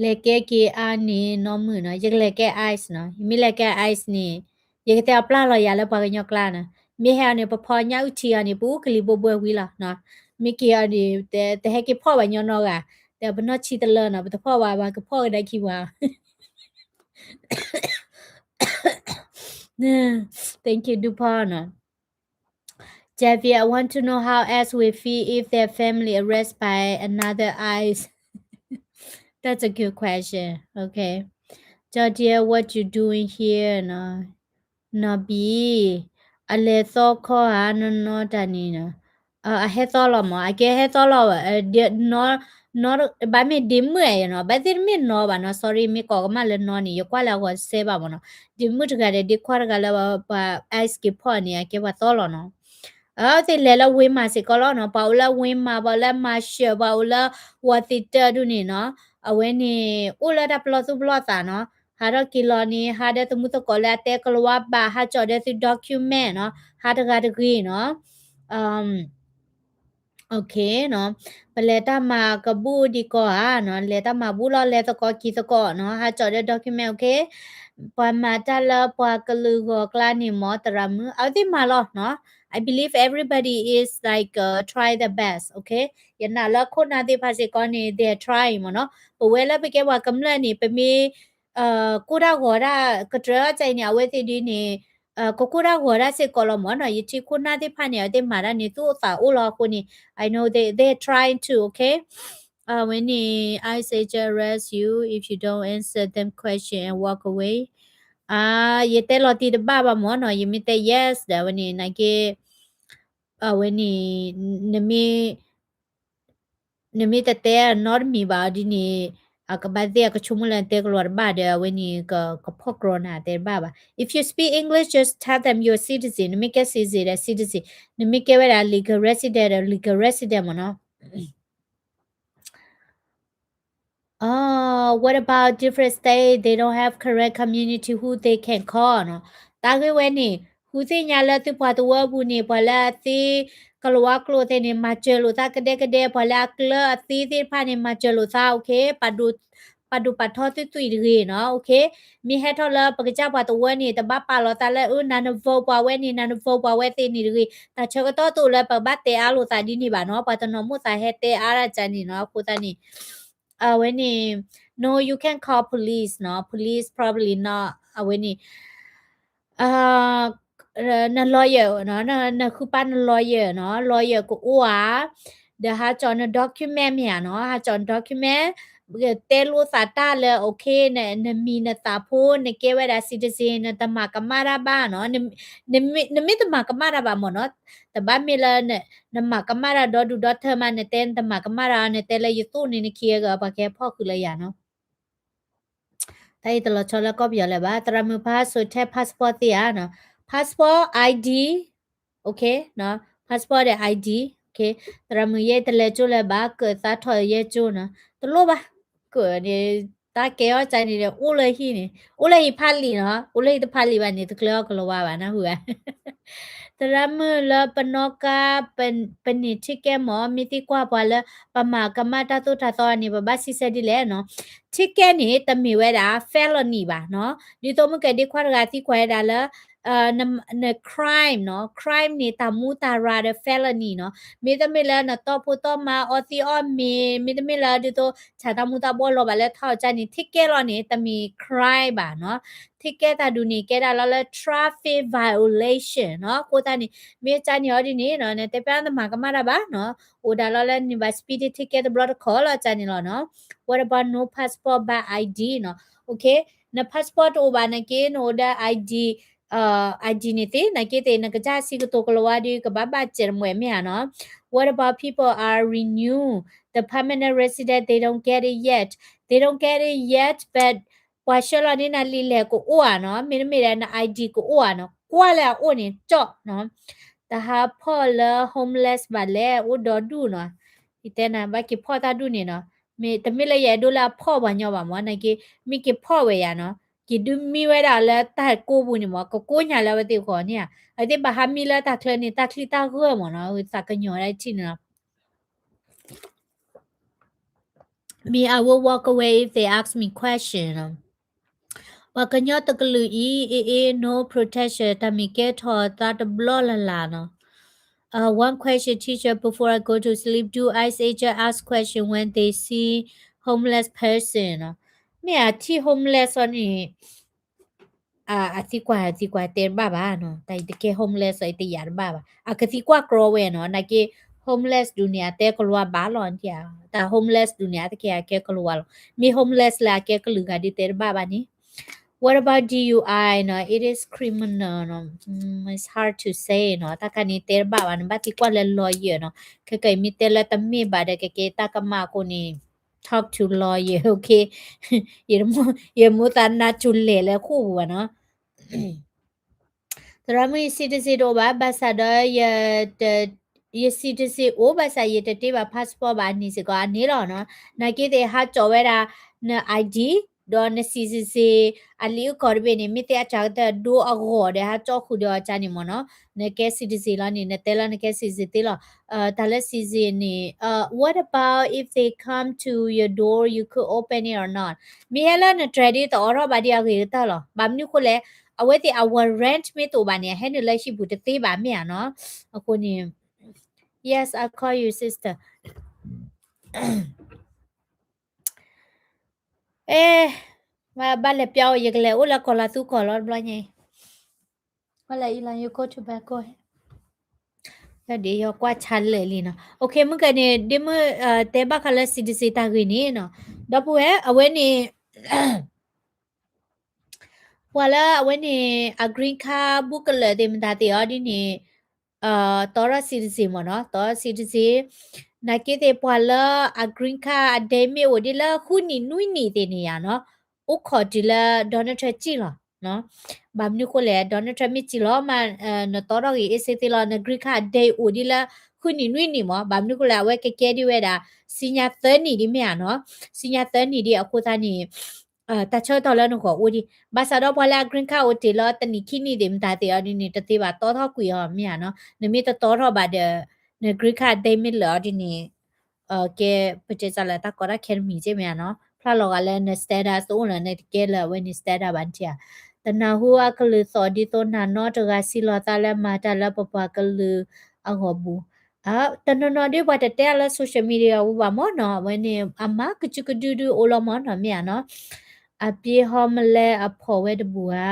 လဲၤကဲက့ၤအါန့ၣ်နီတမုာ်နီၤ ယကလဲၤကဲ ice နီၤ ယမ့ၢ်လဲၤကဲ ice န့ၣ် ယကတဲအီၤပျၢ်လီၤယၤလၢပှၤကညီကျါနီၤ မ့ၢ်ဟဲအီၤန့ၣ် ပဖီညၣ်အုၣ်ထံအီၤန့ၣ် ပအူကလံၤဘိဘှဲဝံၤလီၤ မ့ၢ်က့ၤအီၤန့ၣ် တဟဲက့ၤဖီၣ်ဘၣ်ညီနီတဂၤ ဒီးပနီၢ်ဆံးတလၢနီၤ ပတဖီၣ်ဘၣ် ပှၤကဖီၣ်ကဒါခံပှၤ Thank you ဒူဖီနီၤ Javier, I want to know how else we feel if their family arrested by another ice. That's a good question. Okay. Georgia, what you doing here? No. နီၢ်ဘံၣ် အလဲၤသီခီဧါ နီၢ်နီၢ်တၢ်န့ၣ်နီၤ အဟဲသီလီၤမး အကဲဟဲသီလီၤ ဘၣ်မ့ၢ်ဒ့မုၣ်နီၤ ဘၣ်သ့ၣ်တမ့ၢ်နီၢ်ဘၣ်နီၤ sorry မ့ၢ်ကိးကမၣ်လၢနီၢ်န့ၣ် ယကွၢ်လၢအဂီၢ်စဲဘၣ်မးနီၤ ဒ့မုၣ်တဂၤဒီးဒ့ခွါတဂၤလၢပှၤ ice က့ၤဖီၣ်န့ၣ် အကဲပှၤသီလီၤနီၤ အဝဲသ့ၣ်လဲၤလၢဝ့ၢ်မးစ့ၢ်ကီးလီၤနီၤ ပှၤအိၣ်လၢဝ့ၢ်မး ပှၤအိၣ်လၢမၤၡၢၣ် ပှၤအိၣ်လၢ ဝီၤသံးတၢဒူၣ်န့ၣ်နီၤ အဝဲန့ၣ် အိၣ်လၢတၢ်ပလီၢ်သူၣ်ပလီၢ်သးနီၤ ဟးထီၣ်က့ၤလီၤန့ၣ် ဟးဒီးသမူသကိးလၢအတဲကလၤဝါဘၣ် ဟးကၠီၣ်ဒီးသု document နီၤ ဟးတဂၤတဂ့ၤနီၤ okay နီၤ ပလဲၤတၢ်မၤကဘူၣ်ဒံးကီးဧါနီၤ လဲၤတၢ်မၤဘူၣ်လီၤ လဲၤသကိးက့ၤသကိးနီၤ ဟးကၠီၣ်ဒီး document okay ပှၤမၤတၢ်လၢပှၤကလုာ်ဂီၢ်ကျါန့ၣ်မ့ၢ်သရၣ်မုၣ် အဝဲသ့ၣ်မၤလီၤနီၤ I believe everybody is like uh, try the best okay ယနာ်လၢခိၣ်နၢ်သ့ၣ်တဖၣ်စ့ၢ်ကီးန့ၣ် they're trying မ့ၢ်နီၤ ပဝဲလၢပကဲပှၤကမျၢၢ်န့ၣ် ပမ့ၢ် ကိၢ်တၢ်ဂီၤတၢ်ကတြၢၤအီၤကၢ်အံၤန့ၣ် အဝဲသ့ၣ်ဒ်န့ၣ် ကကိၢ်တၢ်ဂီၤတၢ်စ့ၢ်ကီးလီၤမ့ၢ်နီၤ ယထံၣ်ခိၣ်နၢ်သ့ၣ်တဖၣ်န့ၣ် အဝဲသ့ၣ်မၤတၢ်န့ၣ် သူၣ်အိၣ်သးအိၣ်လီၤအဃိန့ၣ် I know they they're trying to okay အဝဲန့ၣ် I say just arrest you if you don't answer them question and walk away ယတဲလီၤတံၢ်တဘၣ်ဘၣ်မ့ၢ်နီၤ ယမ့ၢ်တဲ yes ဒီးအဝဲန့ၣ် နာ်က့ အဝဲန့ၣ် နမ့ၢ် နမ့ၢ်တတဲနီတမံၤဘၣ်ဒ်န့ၣ် အကဘၣ်သ့ၣ်အကဆိကမိၣ်လၢနတဲကလီၤတဘၣ်ဒီး အဝဲန့ၣ် ကဖီၣ်ကြီနၤတဲတဘၣ်ဘၣ် If you speak English, just tell them you're citizen နမ့ၢ်ကဲ citizen ဒီး citizen နမ့ၢ်ကဲဝဲဒၣ် legal resident ဒီး legal resident မ့ၢ်နီၤ Oh, what about different state? They don't have Karen community who they can call နီၤ တၢ်ဂ့ၢ်ဝဲန့ၣ် ဃုသ့ၣ်ညါလၢသုပှၤသဝီပူၤန့ၣ် ပှၤလၢအသ့ ကလၤဝါကျိာ်သ့ၣ်န့ၣ် မၤစၢၤလိာ်သးကဒဲကဒဲ, ပှၤလၢအကျၢၤအသ့သ့ၣ်တဖၣ်န့ၣ် မၤစၢၤလိာ်သး, okay, ပာ်ဒိၣ်ပာ်ထီသုသွံၣ်တဂ့ၤနီၤ, okay. မ့ၢ်ဟဲထီၣ်လၢပကစၢ်ပှၤတဝၢန့ၣ် တဘၣ်ပာ်လီၤသးလၢ အၢ နၤန vote ပှၤဝဲန့ၣ်, နၤန vote ပှၤဝဲသ့ၣ်န့ၣ်တဂ့ၤ. တၢ်ဆၢကတီၢ်တအိၣ်လၢပကဘၣ်တဲအါလိာ်သးဒ်န့ၣ်ဘၣ်နီၤ, ပှၤတနီၤမိၣ်သးဟဲတဲအါဒၣ်ကန့ၣ်နီၤ, အဃိသတးန့ၣ် အဝဲန့ၣ် no, you can call police နီၤ, police probably not အဝဲန့ၣ် န lawyer နီၤ, နဃုပၢ်န lawyer နီၤ, lawyer ကအိၣ်ဧါ, ဒီးဟးကၠီၤန document မ့ၢ်ဧါနီၤ, ဟးကၠီၤန document, တဲလိာ်သးတၢ်လၢ okay, နမံၤနသးဖိ နကဲဝဲဒၣ် citizen, နတမၤကမၣ်တၢ်ဘၣ်နီၤ, နမ့ၢ်တမၤကမၣ်တၢ်ဘၣ်မ့ၢ်နီၤ, တဘၣ်မ့ၢ်လၢ နမၤကမၣ်တၢ်ဒီဒူၣ်ဒီထၢမး, နတဲနတမၤကမၣ်တၢ်, နတဲလၢယသိၣ်န့ၣ် နခံဂၤဂၤ ပှၤကဟဲဖီၣ်ဃုာ်လၢယၤနီၤ. တၢ်အံၤတလီၤဆီလၢကီၢ်ပယီၤလၢၤဘၣ်, သရၣ်မုၣ်ဖးစိာ်ထဲ passport သ့ဧါနီၤ, passport, ID, okay, passport ဒီး ID, okay, သရၣ်မုၣ်ယဲတလဲၤကၠိလၢၤဘၣ်, ကၢၣ်သးထီၣ်ယဲကၠိနီၤ, တလိၣ်ဘၣ်, ကၢၣ်န့ၣ် တၢ်ကဲအီၣ်ကၢ်န့ၣ်ဒီး အိၣ်လၢဟံၣ်န့ၣ်, အိၣ်လၢဟံၣ်ဖးလံာ်နီၤ, အိၣ်လၢဟံၣ်တဖးလံာ်ဘၣ်န့ၣ် တကျၢၤအီၣ်ကလၤဝါဘၣ်နၢ်ဟူဧါ. သရၣ်မုၣ်လၢပနီၣ်ကါ ပန့ၢ် ticket မ့ၢ် မ့ၢ်သံကွၢ်ပှၤလၢ ပမၤကမၣ်တၢ်သိၣ်တၢ်သီန့ၣ် ပဘၣ်စံးဆၢဒ်လဲၣ်နီၤ. ticket န့ၣ် တမ့ၢ်ဝဲဒၣ် felony ဘၣ်နီၤ. ဒ်သိးမုၢ်ကဲဒ့ခွါတဂၤသံကွၢ်ဝဲဒၣ်လၢ န crime နီၤ, crime န့ၣ် တၢ်မူတၢ်ရၢ်ဒီး felony နီၤ. မ့တမ့ၢ်လၢနတီၢ်ဖိတီၢ်မါအီသံးအီၣ်မ့ၤ, မ့တမ့ၢ်လၢဒ်သိး ဆၣ်တၢ်မူတၢ်ဘှီလီၤဘၣ်လၢထီၣ်အီၤကၢ်န့ၣ် ticket လီၤန့ၣ် တမ့ၢ် crime ဘၣ်နီၤ. ticket တၢ်ဒုးန့ၣ် ကဲဒၣ်လီၤလၢ traffic violation နီၤ. အဃိသတးန့ၣ် မ့ၢ်ကၢ်န့ၣ်အီၤဒ်န့ၣ်နီၤ နတဲပျၢ်နတမၤကမၣ်တၢ်ဘၣ်နီၤ. အိၣ်ဒၣ်လီၤလၢန့ၣ်ဘၣ် speeding ticket တဘျီတခီၣ်လီၤကၢ်န့ၣ်လီၤနီၤ. What about no passport but ID နီၤ. okay, န passport တအိၣ်ဘၣ်နာ်က့ နအိၣ်ဒီး ID, ID န့ၣ်သ့ နာ်က့သ့ နကစၢ်စံးကတိၤကလၤဝါဒီး ကဘၣ်ဘၣ်စဲးတမှဲးမ့ၢ်ဧါနီၤ. What about people are renew the permanent resident, they don't get it yet, they don't get it yet, but ပှၤဆှၢလီၤန့ၢ်နၤလံာ်လဲၢ်ကအိၣ်ဧါနီၤ, မ့တမ့ၢ်ဒီးန ID ကအိၣ်ဧါနီၤ, ကွၢ်လၢအအိၣ်န့ၣ် ကၠီၣ်နီၤ. တဟးဖီၣ်လၢ homeless ဘၣ်လဲၣ်, အိၣ်ဒီဒူၣ်နီၤ. ယတဲနၤ ဘၣ်က့ၤဖီၣ်တၢ်ဒူၣ်န့ၣ်နီၤ, မ့ၢ်တမ့ၢ်လၢယအဲၣ်ဒိးလၢအဖီၣ်ပှၤညီဘၣ်မ့ၢ်, နာ်က့ မ့ၢ်က့ၤဖီၣ်ဝဲယၤနီၤ, က့ၤဒုးမံဝဲဒၣ်လၢတၢ်ကိးပူၤန့ၣ်မ့ၢ်, ကကိးညါလၢအဝဲသ့ၣ်အဂီၢ်န့ၣ်ဧါ. အဝဲသ့ၣ်ဘၣ်ဟးမံလၢတၢ်ချၢန့ၣ် တၢ်ချံတၢ်ဂၢၢ်မ့ၢ်နီၤ, သးကညီၤဒၣ်ထံၣ်န့ၣ်နီၤ. Me, I will walk away if they ask me question. ပှၤကညီတကလုာ်အံၤ AA no protection တၢ်မ့ၢ်ကဲထီၣ်သးတဘျီလၢ်လၢ်နီၤ. Uh, one question, teacher, before I go to sleep, do ICE agent ask question when they see homeless person? မ့ၢ်အထံၣ် homeless အီၤန့ၣ် အသံကွၢ် အသံကွၢ်တဲတဘၣ်ဘၣ်နီၤ, တၢ်အံၤတကဲ homeless အီၤအံၤတယာ်တဘၣ်ဘၣ်, အကသံကွၢ်ကြီဝဲနီၤ, နာ်က့ homeless ဒုးန့ၣ် အတဲကလၤဝါဘၣ်လီၤ, တၢ် homeless ဒုးန့ၣ် အတကဲအကဲကလၤဝါလီၤ, မ့ၢ် homeless လၢအကဲကလုာ်ဂၤဒုးတဲတဘၣ်ဘၣ်န့ၣ်. What about DUI နီၤ, it is criminal နီၤ, it's hard to say နီၤ, တၢ်ခါန့ၣ်တဲတဘၣ်ဘၣ်, နဘၣ်သံကွၢ်လၢ lawyer နီၤ, ခဲကနံၣ်အံၤမ့ၢ်တဲလၢတမ့ၢ်ဘၣ်ဒီး ကကဲတၢ်ကမၣ်အဃိန့ၣ် talk to lawyer, okay. ယမိၢ်သးနါစိၤလဲၣ်လၢဃိာ်ပူၤဘၣ်နီၤ. သရၣ်မုၣ် ယ citizen တအိၣ်ဘၣ်, ဘၣ်ဆၣ်ဒီး ယ citizen အိၣ်, ဘၣ်ဆၣ်ယတတ့ဘၣ် passport ဘၣ်န့ၣ်စ့ၢ်ကီး အန့ၣ်လီၤနီၤ. နာ်က့သ့ၣ်ဟးကၠီၤဝဲဒၣ် န ID ဒီးန citizen အလံာ်အုၣ်ကီၤတဘ့ၣ်န့ၣ် မ့ၢ်သ့အစှၤကတၢၢ်ဒိအဂီၢ်ဒီး ဟးကၠီဃုာ်ဒီးအကၢ်န့ၣ်မ့ၢ်နီၤ. နကဲ citizen လီၤန့ၣ် နတဲလၢနကဲ citizen သ့လီၤ. တၢ်လၢ citizen န့ၣ် what about if they come to your door, you could open it or not? မ့ၢ်ဟဲလၢနတြဲၤဒ်တအိးထီၣ်ဘၣ်ဒ်အဂ့ၤကတၢၢ်လီၤ. ဘၣ်မနုၤဃိလဲၣ်, အဝဲသ့ၣ်အ warrant မ့ၢ်တအိၣ်ဘၣ်န့ၣ် အဟဲနုာ်လၢဟံၣ်ပူၤတသ့ဘၣ်မ့ၢ်ဧါနီၤ. အဃိန့ၣ် yes, I call you sister. အဲ, ဘၣ်လဲၤပျီ, ယကလဲၤအိၣ်လၢကီၢ်လီၤသူကီၢ်လီၤတဘျီညါအံၤ. ဘၣ်လဲၤအံၤလီၤ ယ go to bed ကီၢ်, ဒီးယကွၢ်ဆါလၢာ်လံနီၤ. Okay, မုၢ်ကဲန့ၣ် ဒ်မုၢ်တဲဘၣ်ဃးလၢ citizen တၢ်ဂ့ၢ်န့ၣ်နီၤ. ဒီပုၢ်ဝဲၢ် အဝဲန့ၣ် ပှၤလၢအဝဲန့ၣ် အ green card ဘူးကလၢာ်သ့ၣ်မတၤသ့ၣ်အီၤဒ်န့ၣ် တီထီၣ် citizen မ့ၢ်နီၤ, တီထီၣ် citizen, နာ်က့သ့ၣ်ပှၤလၢအ green card အ date မ့ၢ်အိၣ်ဒ်လၢဃုနံၣ်နွံနံၣ်သ့ၣ်န့ၣ်ယါနီၤ, အိၣ်ခိးတုၤလၢ Donald Trump စံၣ်လီၤ. ဘၣ်မနုၤဃိလဲၣ် Donald Trump မ့ၢ်စံၣ်လီၤမး နတီထီၣ်ဂ့ၤအ့စ့သ့လီၤ, န green card အ date အိၣ်ဒ်လၢဃုနံၣ်နွံနံၣ်မ့ၢ်, ဘၣ်မနုၤဃိလဲၣ် အဝဲကကဲဒ်ဝဲဒၣ် ဆူညါသၢနံၣ်ဒ်မ့ၢ်ဧါနီၤ, ဆူညါသၢနံၣ်ဒ်အဃိသတးန့ၣ် တၢ်ဆၢကတီၢ်လၢနဂီၢ်အိၣ်ဒံး, ဘၣ်ဆၣ်ဒီးပှၤလၢအ green card အိၣ်တ့ၢ်လၢတနံၣ်ခံနံၣ်သ့ၣ်မတၤသ့ၣ်အီၤဒ်န့ၣ် တသ့ဘၣ်တီထီၣ်ကွံာ်အီၤမ့ၢ်ဧါနီၤ, နမ့ၢ်တတီထီၣ်ဘၣ်ဒီး န green card အ date မ့ၢ်လၢာ်အီၤဒ်န့ၣ် ကဲ ပတဲစးလၢတၢ်ကီတၢ်ခဲတမံၤက့မ့ၢ်ဧါနီၤ, ဖျါလီၤဂာ်လၢန status တအိၣ်လၢၤ နတကဲလၢအဝဲန့ၣ် status ဘၣ်နထံၣ်ဧါ. တနၢ်ဟူအကလုၢ်သီၣ်ဒ်သိးနၤနီတဂၤစံးလီၤသးလၢမၤတၢ်လၢပပှၤကလုာ်အဂီၢ်ဘူး. တနီၤနီၤဒ်ပှၤတတဲအါလၢ social media အပူၤဘၣ်မ့ၢ်နီၤ, အဝဲန့ၣ် အမၤကစုကဒုဒုအိၣ်လီၤမ့ၢ်နီၤ မ့ၢ်ဧါနီၤ. အပျ့ homeless အဖီၣ်ဝဲတဘူးဧါ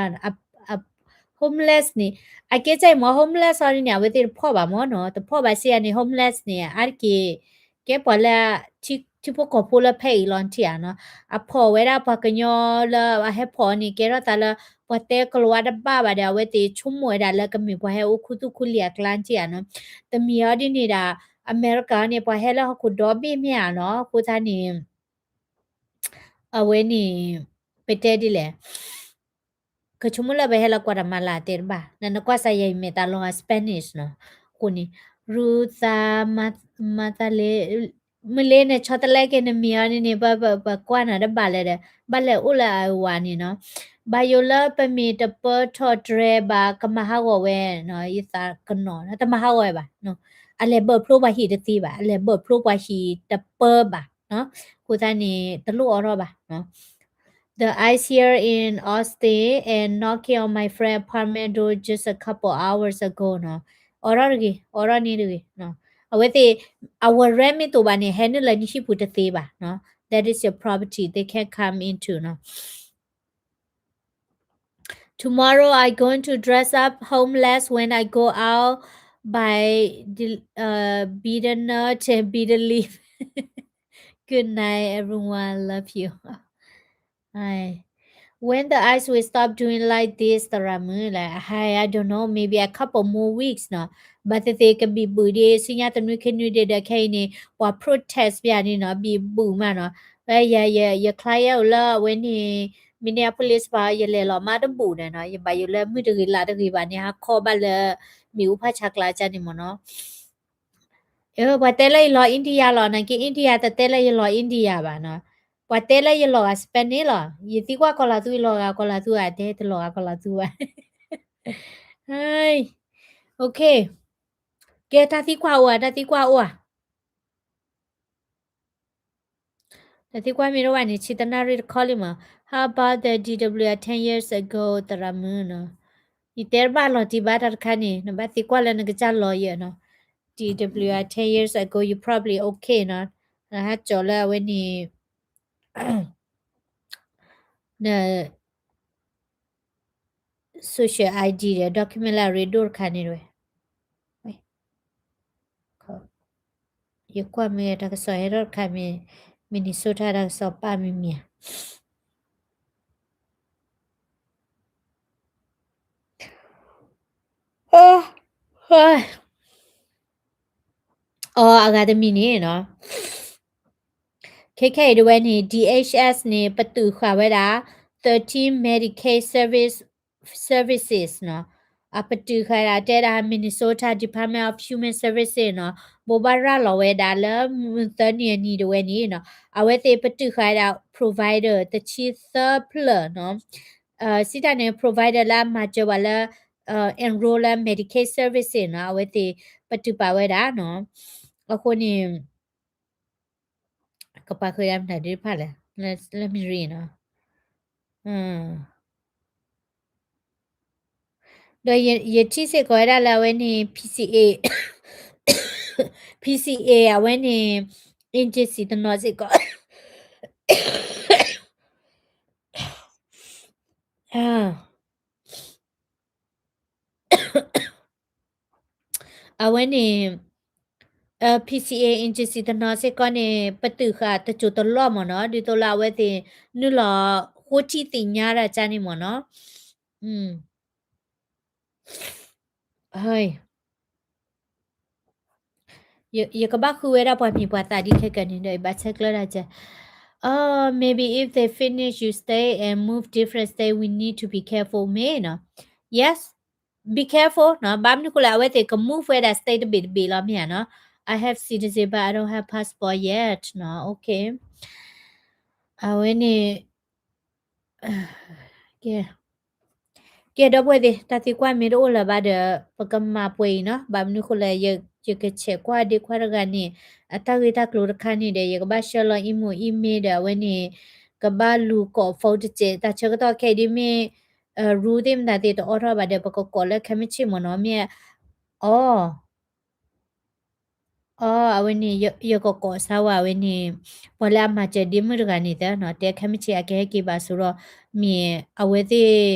homeless န့ၣ် အကဲစဲအံၤမ့ၢ် homeless အီၤဒ်န့ၣ် အဝဲသ့ၣ်တဖီၣ်ဘၣ်မ့ၢ်နီၤ, တဖီၣ်ဘၣ်စ့ယၤန့ၣ် homeless န့ၣ် အါတက့ၢ် ကဲပှၤလၢ ထံဖိကီၢ်ဖိလၢဖဲအံၤလီၤနထံၣ်ဧါနီၤ, အဖီၣ်ဝဲဒၣ်ပှၤကညီလၢအဟဲဖီၣ်အီၤန့ၣ် ကဲထီၣ်သးလၢ ပှၤတဲကလၤဝါတဘၣ်ဘၣ်ဒီး အဝဲသ့ၣ်ဆိကမိၣ်ဝဲဒၣ်လၢကမ့ၢ်ပှၤဟဲအိၣ်ခူသူၣ်ခူလံၤအကျါနထံၣ်ဧါနီၤ, တမံၤအီၤဒ်န့ၣ်ဒီး အမဲရကၤန့ၣ် ပှၤဟဲလၢဟီၣ်ခိၣ်ဒီဘ့ၣ်မ့ၢ်ဧါနီၤ, အဃိသတးန့ၣ် အဝဲန့ၣ် ပတဲဒ်လဲၣ် ကဆိကမိၣ်လၢပဟဲလၢ Guatemala တဲတဘၣ်, နနကွၢ်စးယၤအံၤမဲာ်သးလီၤဂာ် Spanish နီၤ, အဃိန့ၣ် ရူသး မၤသးလ့ မုၢ်လ့နဆီတလဲက့ၤနမံၤအီၤန့ၣ်န့ၣ် ပကွၢ်နၤတဘၣ်လဲၣ်ဒီး ဘၣ်လဲၣ်အိၣ်လၢအဝၤန့ၣ်နီၤ, ဘၣ်ယိၣ်လၢပမ့ၢ်တပၢထီၣ်တြဲၤဘၣ် ကမၤဟးဂီၤဝဲနီၤ, ယသးကနီၤနီၤ တမၤဟးဂီၤဝဲဘၣ်, အလဲၤဘၢၣ်ဖျိပှၤဟံၣ်တသ့ဘၣ်, အလဲၤဘၢၣ်ဖျိပှၤဟံၣ်တပၢဘၣ်နီၤ, အဃိသတးန့ၣ် တလိၣ်အိးထီၣ်ဘၣ်နီၤ. The ice here in Austin and knocking on my friend apartment door just a couple hours ago နီၤ, အိးထီၣ်တဂ့ၤ အိးထီၣ်န့ၣ်တဂ့ၤနီၤ, အဝဲသ့ၣ် အဝဲ rent မ့ၢ်တအိၣ်ဘၣ်န့ၣ် ဟဲနုာ်လၢနဟံၣ်ပူၤတသ့ဘၣ်နီၤ, that is your property, they can't come into နီၤ. Tomorrow I going to dress up homeless when I go out by the uh, bitter nut and bitter leaf. Good night, everyone. Love you. Hi. When the ice will stop doing like this သရၣ်မုၣ်လဲၣ်, I don't know, maybe a couple more weeks နီၤ, ဘၣ်သ့ၣ်သ့ၣ်ကဘံၣ်ဘုၣ်ဒ်ဆူညါတနွံခံနွံဒံးဒီးခဲအံၤန့ၣ် ပှၤ protest ပျၢ်န့ၣ်နီၤ, ဘံၣ်ဘုၣ်မးနီၤ, ယ ယ ယ client အိၣ်လၢအဝဲန့ၣ် Minneapolis ဘၣ် ယလဲၤလီၤမးတဘူၣ်ဒီးနီၤ, ယဘၣ်ယိၣ်လၢမုၢ်တဂ့ၤလးတဂ့ၤဘၣ်န့ၣ် ဟးခီဘၣ်လၢ မ့ၣ်အူဖးဆါကျါကန့ၣ်မ့ၢ်နီၤ. ပှၤတဲလၢယလီၤ India လီၤ, နာ်က့ India တတဲလၢယလီၤ India ဘၣ်နီၤ, ပှၤတဲလၢယလီၤဂာ် Spanish လီၤ, ယသံကွၢ်ကီၤလၤသူ ယလီၤဂာ်ကီၤလၤသူဧါ, တဲတလီၤဂာ်ကီၤလၤသူဘၣ်. Okay, ကဲတၢ်သံကွၢ်အိၣ်ဧါ, တၢ်သံကွၢ်အိၣ်ဧါ. တၢ်သံကွၢ်မ့ၢ်တအိၣ်ဘၣ်န့ၣ် ဆံတနၣ်ရံၣ်တခီလံမး. How about the D W I ten years ago သရၣ်မုၣ်နီၤ, ယတဲတဘၣ်လီၤတံၢ်ဘၣ်တၢ်တခါန့ၣ် နဘၣ်သံကွၢ်လၢနကစၢ်လီၤယဲနီၤ, D W I ten years ago you probably okay နီၤ, နဟးကၠီၤလၢအဝဲန့ၣ် န social I D ဒီး document လၢအရ့ဒိၣ်တခါန့ၣ်ဝဲ. ယကွၢ်မ့ၢ်တၢ်ကစီၣ်ဟဲထီၣ်တခါမ့ၢ် Minnesota တၢ်ကစီၣ်ပာ်မံၤမံၤဧါ. အီ အဂၤတမံၤန့ၣ်နီၤ. ခဲခဲအံၤတဝဲန့ၣ် D H S န့ၣ် ပတုာ်ဃာ်ဝဲဒၣ် thirteen Medicaid service services နီၤ. အပတုာ်ဃာ်ဒၣ်တဲဒၣ် Minnesota Department of Human Services နီၤ, ဘိးဘၣ်ရၤလီၤဝဲဒၣ်လၢမုၢ်သၢနံၤအနံၤတဝဲန့ၣ်နီၤ, အဝဲသ့ၣ်ပတုာ်ဃာ်ဒၣ် provider တဆံသၢဖျၢၣ်နီၤ. စံးတၢ်န့ၣ် provider လၢအမၤစၢၤပှၤလၢ enroll လၢ Medicaid services နီၤ, အဝဲသ့ၣ်ပတုာ်ပာ်ဝဲဒၣ်နီၤ. အဃိန့ၣ် ကပာ်ဃုာ်ဒၣ်မတၤဒ်တဖၣ်လဲၣ်, let me read နီၤ. ဒီးယထံၣ်စ့ၢ်ကီးဝဲဒၣ်လၢအဝဲန့ၣ် P C A, P C A အဝဲန့ၣ် agency တနီၤစ့ၢ်ကီး အဝဲန့ၣ် P C A agency တနီၤစ့ၢ်ကီးန့ၣ် ပတုာ်ဃာ်တစိၢ်တလီၢ်မ့ၢ်နီၤ, ဒ်သိးလၢအဝဲသ့ၣ်နုာ်လီၤဃိထံသ့ၣ်ညါတၢ်ကန့ၣ်မ့ၢ်နီၤ. ယကဘၣ်ဃုဝဲဒၣ်ပှၤမံၤပှၤသးဒ်ခဲကနံၣ်ဒီး ယဘၣ်ဆဲးကျၢဒၣ်ကဲ. Uh, maybe if they finish you stay and move different state, we need to be careful မ့ၢ်နီၤ. Yes, be careful နီၤ. ဘၣ်မနုၤဃိလဲၣ် အဝဲသ့ၣ်က move ဝဲဒၣ် state တဘ့ၣ်တဘ့ၣ်လီၤ မ့ၢ်ဧါနီၤ. I have citizen but I don't have passport yet နီၤ. Okay. အဝဲန့ၣ် ကဲ ကဲ ဒီပုၢ်ဝဲၢ်သ့ၣ် တၢ်သံကွၢ်မ့ၢ်တအိၣ်လၢၤဘၣ်ဒီး ပကမၤပှဲၤအံၤနီၤ. ဘၣ်မနုၤဃိလဲၣ် ယ ယကဆဲးကွၢ်ဒ့ခွါတဂၤန့ၣ် အတၢ်ဂ့ၢ်တၢ်ကျိၤတခါန့ၣ်ဒီး ယကဘၣ်ဆှၢလီၤ email email ဒီး အဝဲန့ၣ် ကဘၣ်လူၤကိး phone တစဲး တၢ်ဆၢကတီၢ်ခဲအံၤဒ်မ့ၢ် ရူသ့ၣ်မတၤသ့ၣ်တအိၣ်ထီၣ်ဘၣ်ဒီး ပကကိးလၢခဲမုၢ်ဆ့ၣ်မ့ၢ်နီၤ မ့ၢ် အီ အီ အဝဲန့ၣ် ယကကိးစါဝဲ အဝဲန့ၣ် ပှၤလၢအမၤစၢၤဒ့မုၣ်တဂၤန့ၣ်သၢနီၤ တဲခဲမုၢ်ဆ့ၣ်အကဟဲက့ၤဘၣ်ဆိဒီး မ့ၢ်အဝဲသ့ၣ်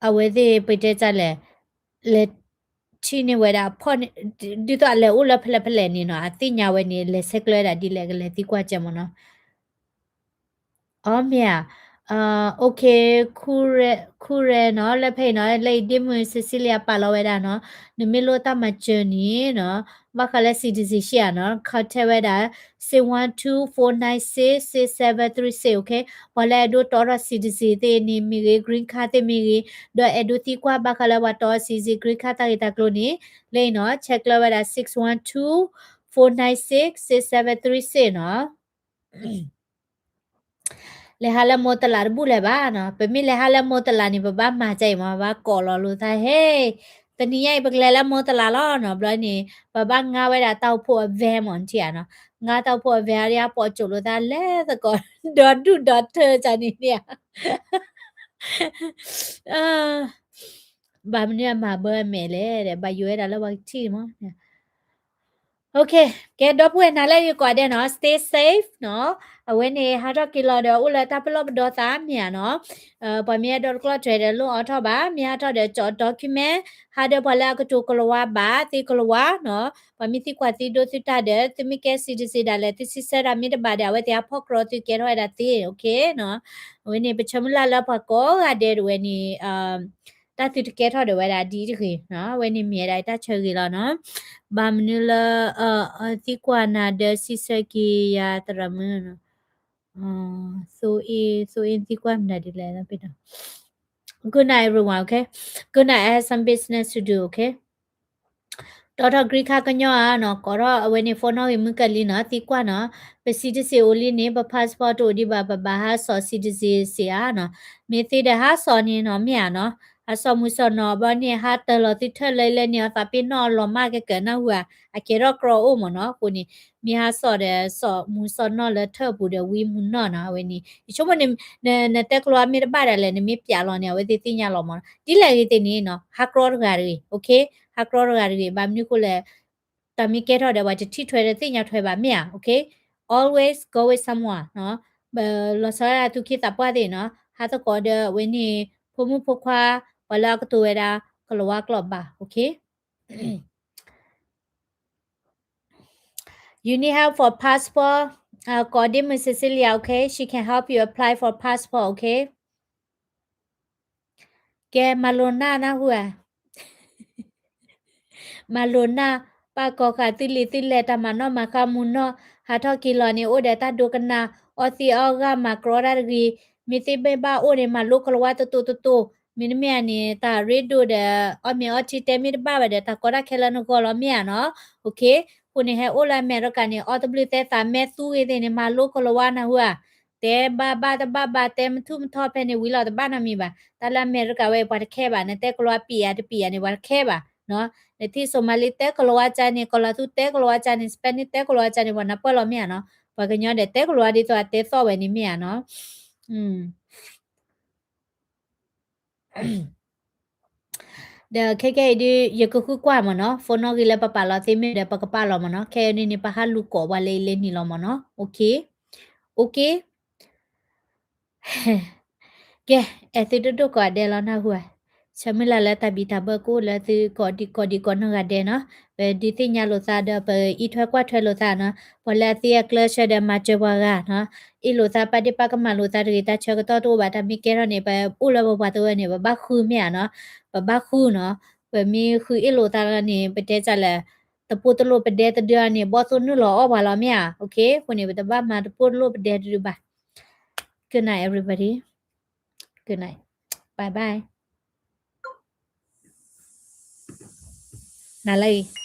အဝဲသ့ၣ်ပတဲတၢ်လဲၣ် လဲၤထံၣ်န့ၢ်ဝဲဒၣ်ဖီၣ်န့ၣ် ဒ်သိးအလဲၤအိၣ်လၢဖဲလဲၣ်ဖဲလဲၣ်န့ၣ်နီၤ အသ့ၣ်ညါဝဲန့ၣ် လဲၤဆဲးကျၢဝဲဒၣ်ဒ်လဲၣ်ကလဲၤသံကွၢ်ကဲမ့ၢ်နီၤ အီ မ့ၢ်ဧါ OK ခူရဲနီၤ လၢဖဲအံၤနီၤ လၢအံၤဒ့မုၣ် Cecilia ပာ်လီၤဝဲဒၣ်နီၤ နမ့ၢ်လိၣ်တၢ်မၤစၢၤန့ၣ်နီၤ ဘၣ်ဃးလၢ citizenship ဧါနီၤ contact ဝဲဒၣ် six one two four nine six six seven three six, OK ပှၤလၢအဲၣ်ဒိးတီထီၣ် citizen သ့ၣ်န့ၣ်မ့ၢ်ဂ့ၤ green card သ့ၣ်မ့ၢ်ဂ့ၤ ဒီးအဲၣ်ဒိးသံကွၢ်ဘၣ်ဃးလၢပှၤတီ citizen green card တၢ်ဂ့ၢ်တၢ်ကျိၤန့ၣ် လၢအံၤနီၤ ဆဲးကျၢဝဲဒၣ် six one two four nine six six seven three six နီၤ လဲၤဟးလၢမိၢ်တလးတဘူၣ်လၢၤဘၣ်နီၤ ပမ့ၢ်လဲၤဟးလၢမိၢ်တလးန့ၣ် ပဘၣ်မၤကဲအံၤမ့ၢ် ဘၣ်ကိးလီၤလိာ်သး ဟဲ တနံၤညါအံၤ ပကလဲၤလၢမိၢ်တလးလီၤနီၤ ဘျီန့ၣ် ပဘၣ်ငါဝဲဒၣ်တၢ်အိၣ်ဖှိၣ်အ van မ့ၢ်ထံၣ်ဧါနီၤ ငါတၢ်အိၣ်ဖှိၣ်အ van အါဒံအါပိာ်ကၠိလိာ်သးလဲၤသကိး ဒီဒူၣ်ဒီထၢကန့ၣ်န့ၣ်ဧါ ဘၣ်မနုၤအမၤဘၢအမဲာ်လဲၣ်ဒီး ဘၣ်ယိၣ်ဝဲဒၣ်လၢပှၤကထံၣ်မ့ၢ် OK ကဲ ဒီပုၢ်ဝဲၢ်နၤလၢယကိးဂၤဒဲးနီၤ stay safe နီၤ အဝဲန့ၣ် ဟးထီၣ်က့ၤလီၤဒီး အိၣ်လၢတၢ်ပလီၢ်ပဒီသးမ့ၢ်ဧါနီၤ ပှၤမ့ၢ်အဲၣ်ဒိးတကျီၢ်ထွဲဒီး လိၣ်အီထီၣ်ဘၣ် မ့ၢ်ဟးထီၣ်ဒီး ကၠီ document ဟးဒီးပှၤလၢအကတိၤကလံးဝါဘၣ် သ့ကလံးဝါနီၤ ပှၤမ့ၢ်သံကွၢ်သံဒိသူၣ်တၢ်ဒီး သုမ့ၢ်ကဲ citizen ဒၣ်လဲာ် သုဆံဆၢတၢ်မ့ၢ်တဘၣ်ဒီး အဝဲသ့ၣ်ဟးဖီၣ်ကြီသုကဲထီၣ်ဝဲဒၣ်သ့ OK နီၤ အဝဲန့ၣ် ပဆၢမုၢ်လၢ်လၢပှၤကိးဂၤဒဲးဒၣ်ဝဲန့ၣ် တၢ်သုတကဲထီၣ်ဒီးဝဲဒၣ်ဒ်တဂ့ၤနီၤ အဝဲန့၁ံၤဝဲဒၣ်တၢ်ဆၢဂ့ၤလီၤနီၤ ဘၣ်မနုၤလၢ သံကွၢ်နၤဒီးစံးဆၢက့ၤယၤသရၣ်မုၣ် သိအ့ သိအ့သံကွၢ်မနုၤဒ်လဲၣ် Good night everyone, okay? Good night, I have some business to do, okay? တီထီၣ် green card ကညီဧါနီၤ ကိးထီၣ်အဝဲန့ၣ် phone နီၣ်ဂံၢ်မုၢ်ကလံနီၤ သံကွၢ်နီၤ ပ citizen အိၣ်လံန့ၣ် ပ passport တအိၣ်ဒံးဘၣ် ပဘၣ်ဟးစိာ် citizen စ့ဧါနီၤ မ့ၢ်သ့ဒီးဟးစိာ်န့ၣ်နီၤ မ့ၢ်ဧါနီၤ ဟးစိာ်မုၢ်စိာ်နီၤ ဘျီန့ၣ် ဟးတၢၤလီၤသုထၢၣ်လၢလၢန့ၣ် အသးပ့ၤနီၣ်အလီၤမၢ်ကကၢးနၢ်ဟူဧါ အကဲထီၣ်ကြီအိၣ်မ့ၢ်နီၤ အဃိန့ၣ် မ့ၢ်ဟးစိာ်ဒီးစိာ်မုၢ်စိာ်နီၣ်လၢထၢၣ်ပူၤဒီးဝံမုၢ်နီၣ်နီၤ အဝဲန့ၣ် ယဆိကမိၣ်န့ၣ် နတဲကလံးဝါမ့ၢ်တဘၣ်ဒၣ်လဲာ် နမ့ၢ်ပျးလီၤန့ၣ် အဝဲသ့ၣ်သ့ၣ်ညါလီၤမ့ၢ်နီၤ ဒ်လဲၣ်ဂ့ၤသ့ၣ်န့ၣ်နီၤ ဟးကြီတဂၤတဂ့ၤ okay ဟးကြီတဂၤတဂ့ၤ ဘၣ်မနုၤဃိလဲၣ် တၢ်မ့ၢ်ကဲထီၣ်ဒီး ပှၤတထံၣ်ထွဲဒီးသ့ၣ်ညါထွဲဘၣ်မ့ၢ်ဧါ okay always go with someone နီၤ လီၤဆီဒၣ်သူၣ်က့သးပှၢ်သ့ၣ်နီၤ ဟးသကိးဒီးအဝဲန့ၣ် ဖိမုၣ်ဖိခွါ ပှၤလၢအကတိၤဝဲဒၣ် ကလံးဝါကျိာ်ဘၣ် okay You need help for passport? ကိးဒ့မုၣ် Cecilia, okay? She can help you apply for passport, okay? ကဲ မၤလိာ်နၢ်နၢ်ဟူဧါ မၤလိာ်နၢ် ပာ်ကီၢ်ဃာ်သုလံာ်သုလဲၢ် တၢ်မၤနီၣ်မၤဃါမူနီၣ် ဟးထီၣ်က့ၤလီၤန့ၣ် အိၣ်ဒီးတၢ်ဒိကနၣ် အီသံးအီဂာ် မၤကြီတၢ်တဂ့ၤ မ့ၢ်သ့မ့ၢ်ဘၣ်အိၣ်န့ၣ် မၤလိကလံးဝါတတိၤတတိၤ မ့တမ့ၢ်ဧါန့ၣ် တၢ်ရ့ဒိၣ်ဒီး အီၣ်မ့ၤအီထံတဲမ့ၢ်တဘၣ်ဘၣ်ဒီး တၢ်ကီတၢ်ခဲလၢနဂီၢ်လီၤမ့ၢ်ဧါနီၤ okay အဃိန့ၣ် ဟဲအိၣ်လၢအမဲရကၤန့ၣ် အီတဘျုးသဲသးမဲသူဂ့ၤသ့ၣ်န့ၣ် မၤလိကလံးဝါနၢ်ဟူဧါ တဲဘၣ်ဘၣ်တဘၣ်ဘၣ် တဲမထူၣ်မထီၣ်ဖဲန့ၣ် ဝံၤလီၤတဘၣ်နီတမံၤဘၣ် တၢ်လၢအမဲရကၤဝဲ ပှၤတခဲဘၣ် နတဲကလံးဝါပံးယၤတပံးယၤန့ၣ် ပှၤတခဲဘၣ် နထံၣ် Somali တဲကလံးဝါကန့ၣ် ကီၤလၤသူတဲကလံးဝါကန့ၣ် Spanish တဲကလံးဝါကန့ၣ်ပှၤနၢ်ပၢၢ်လီၤမ့ၢ်ဧါနီၤ ပှၤကညီဒီးတဲကလံးဝါဒ်သိးအတဲသီၣ်ဝဲန့ၣ်မ့ၢ်ဧါနီၤ ဒီးခဲကဲအံၤဒုး ယကဃုကွၢ်မ့ၢ်နီၤ phone နီၣ်ဂံၢ်လၢပပာ်လီၤသ့မ့ၢ်ဒီး ပကပာ်လီၤမ့ၢ်နီၤ ခဲအံၤန့ၣ်န့ၣ် ပဟးလူၤကိးပှၤလၢအံၤလၢနံၤလီၤမ့ၢ်နီၤ okay okay ကဲ အဲၣ်သုတဒိၣ်ကိးဂၤဒဲးလီၤနၢ်ဟူဧါ ဆၢမုၢ်လၢ်လၢတၢ်ဘံၣ်တၢ်ဘၢကအိၣ်လၢသုကိးဒံးကိးဒံးကိးနီၢ်ဂၤဒဲးနီၤ ပဒုးသ့ၣ်ညါလိာ်သးဒီး ပအံးထွဲကွၢ်ထွဲလိာ်သးနီၤ ပှၤလၢအသ့အကျၢဆၢဒီးမၤစၢၤပှၤဂၤနီၤ အ့ၣ်လိာ်သးပာ်ဒ့ၣ်ပာ်ကမၣ်လိာ်သးတဂ့ၤ တၢ်ဆၢကတီၢ်တအိၣ်ဘၣ် တၢ်မ့ၢ်ကဲထီၣ်န့ၣ် ပအိၣ်လၢပပှၤသဝီန့ၣ် ပဘၣ်ဃုမ့ၢ်ဧါနီၤ ပဘၣ်ဃုနီၤ ပမ့ၢ်ဃုအ့ၣ်လိာ်သးလီၤန့ၣ် ပတဲစၢ်လၢ တပိၢ်တလိၣ်ပဒဲတဒုန့ၣ် ဘီၣ်သိၣ်နုာ်လီၤအီၣ်ပှၤလီၤမ့ၢ်ဧါ okay အဃိန့ၣ် ပတဘၣ်မၤတပိၢ်တလိၣ်ပဒဲတဒုဘၣ် Good night everybody. Good night. Bye bye. နၤလၢအံၤ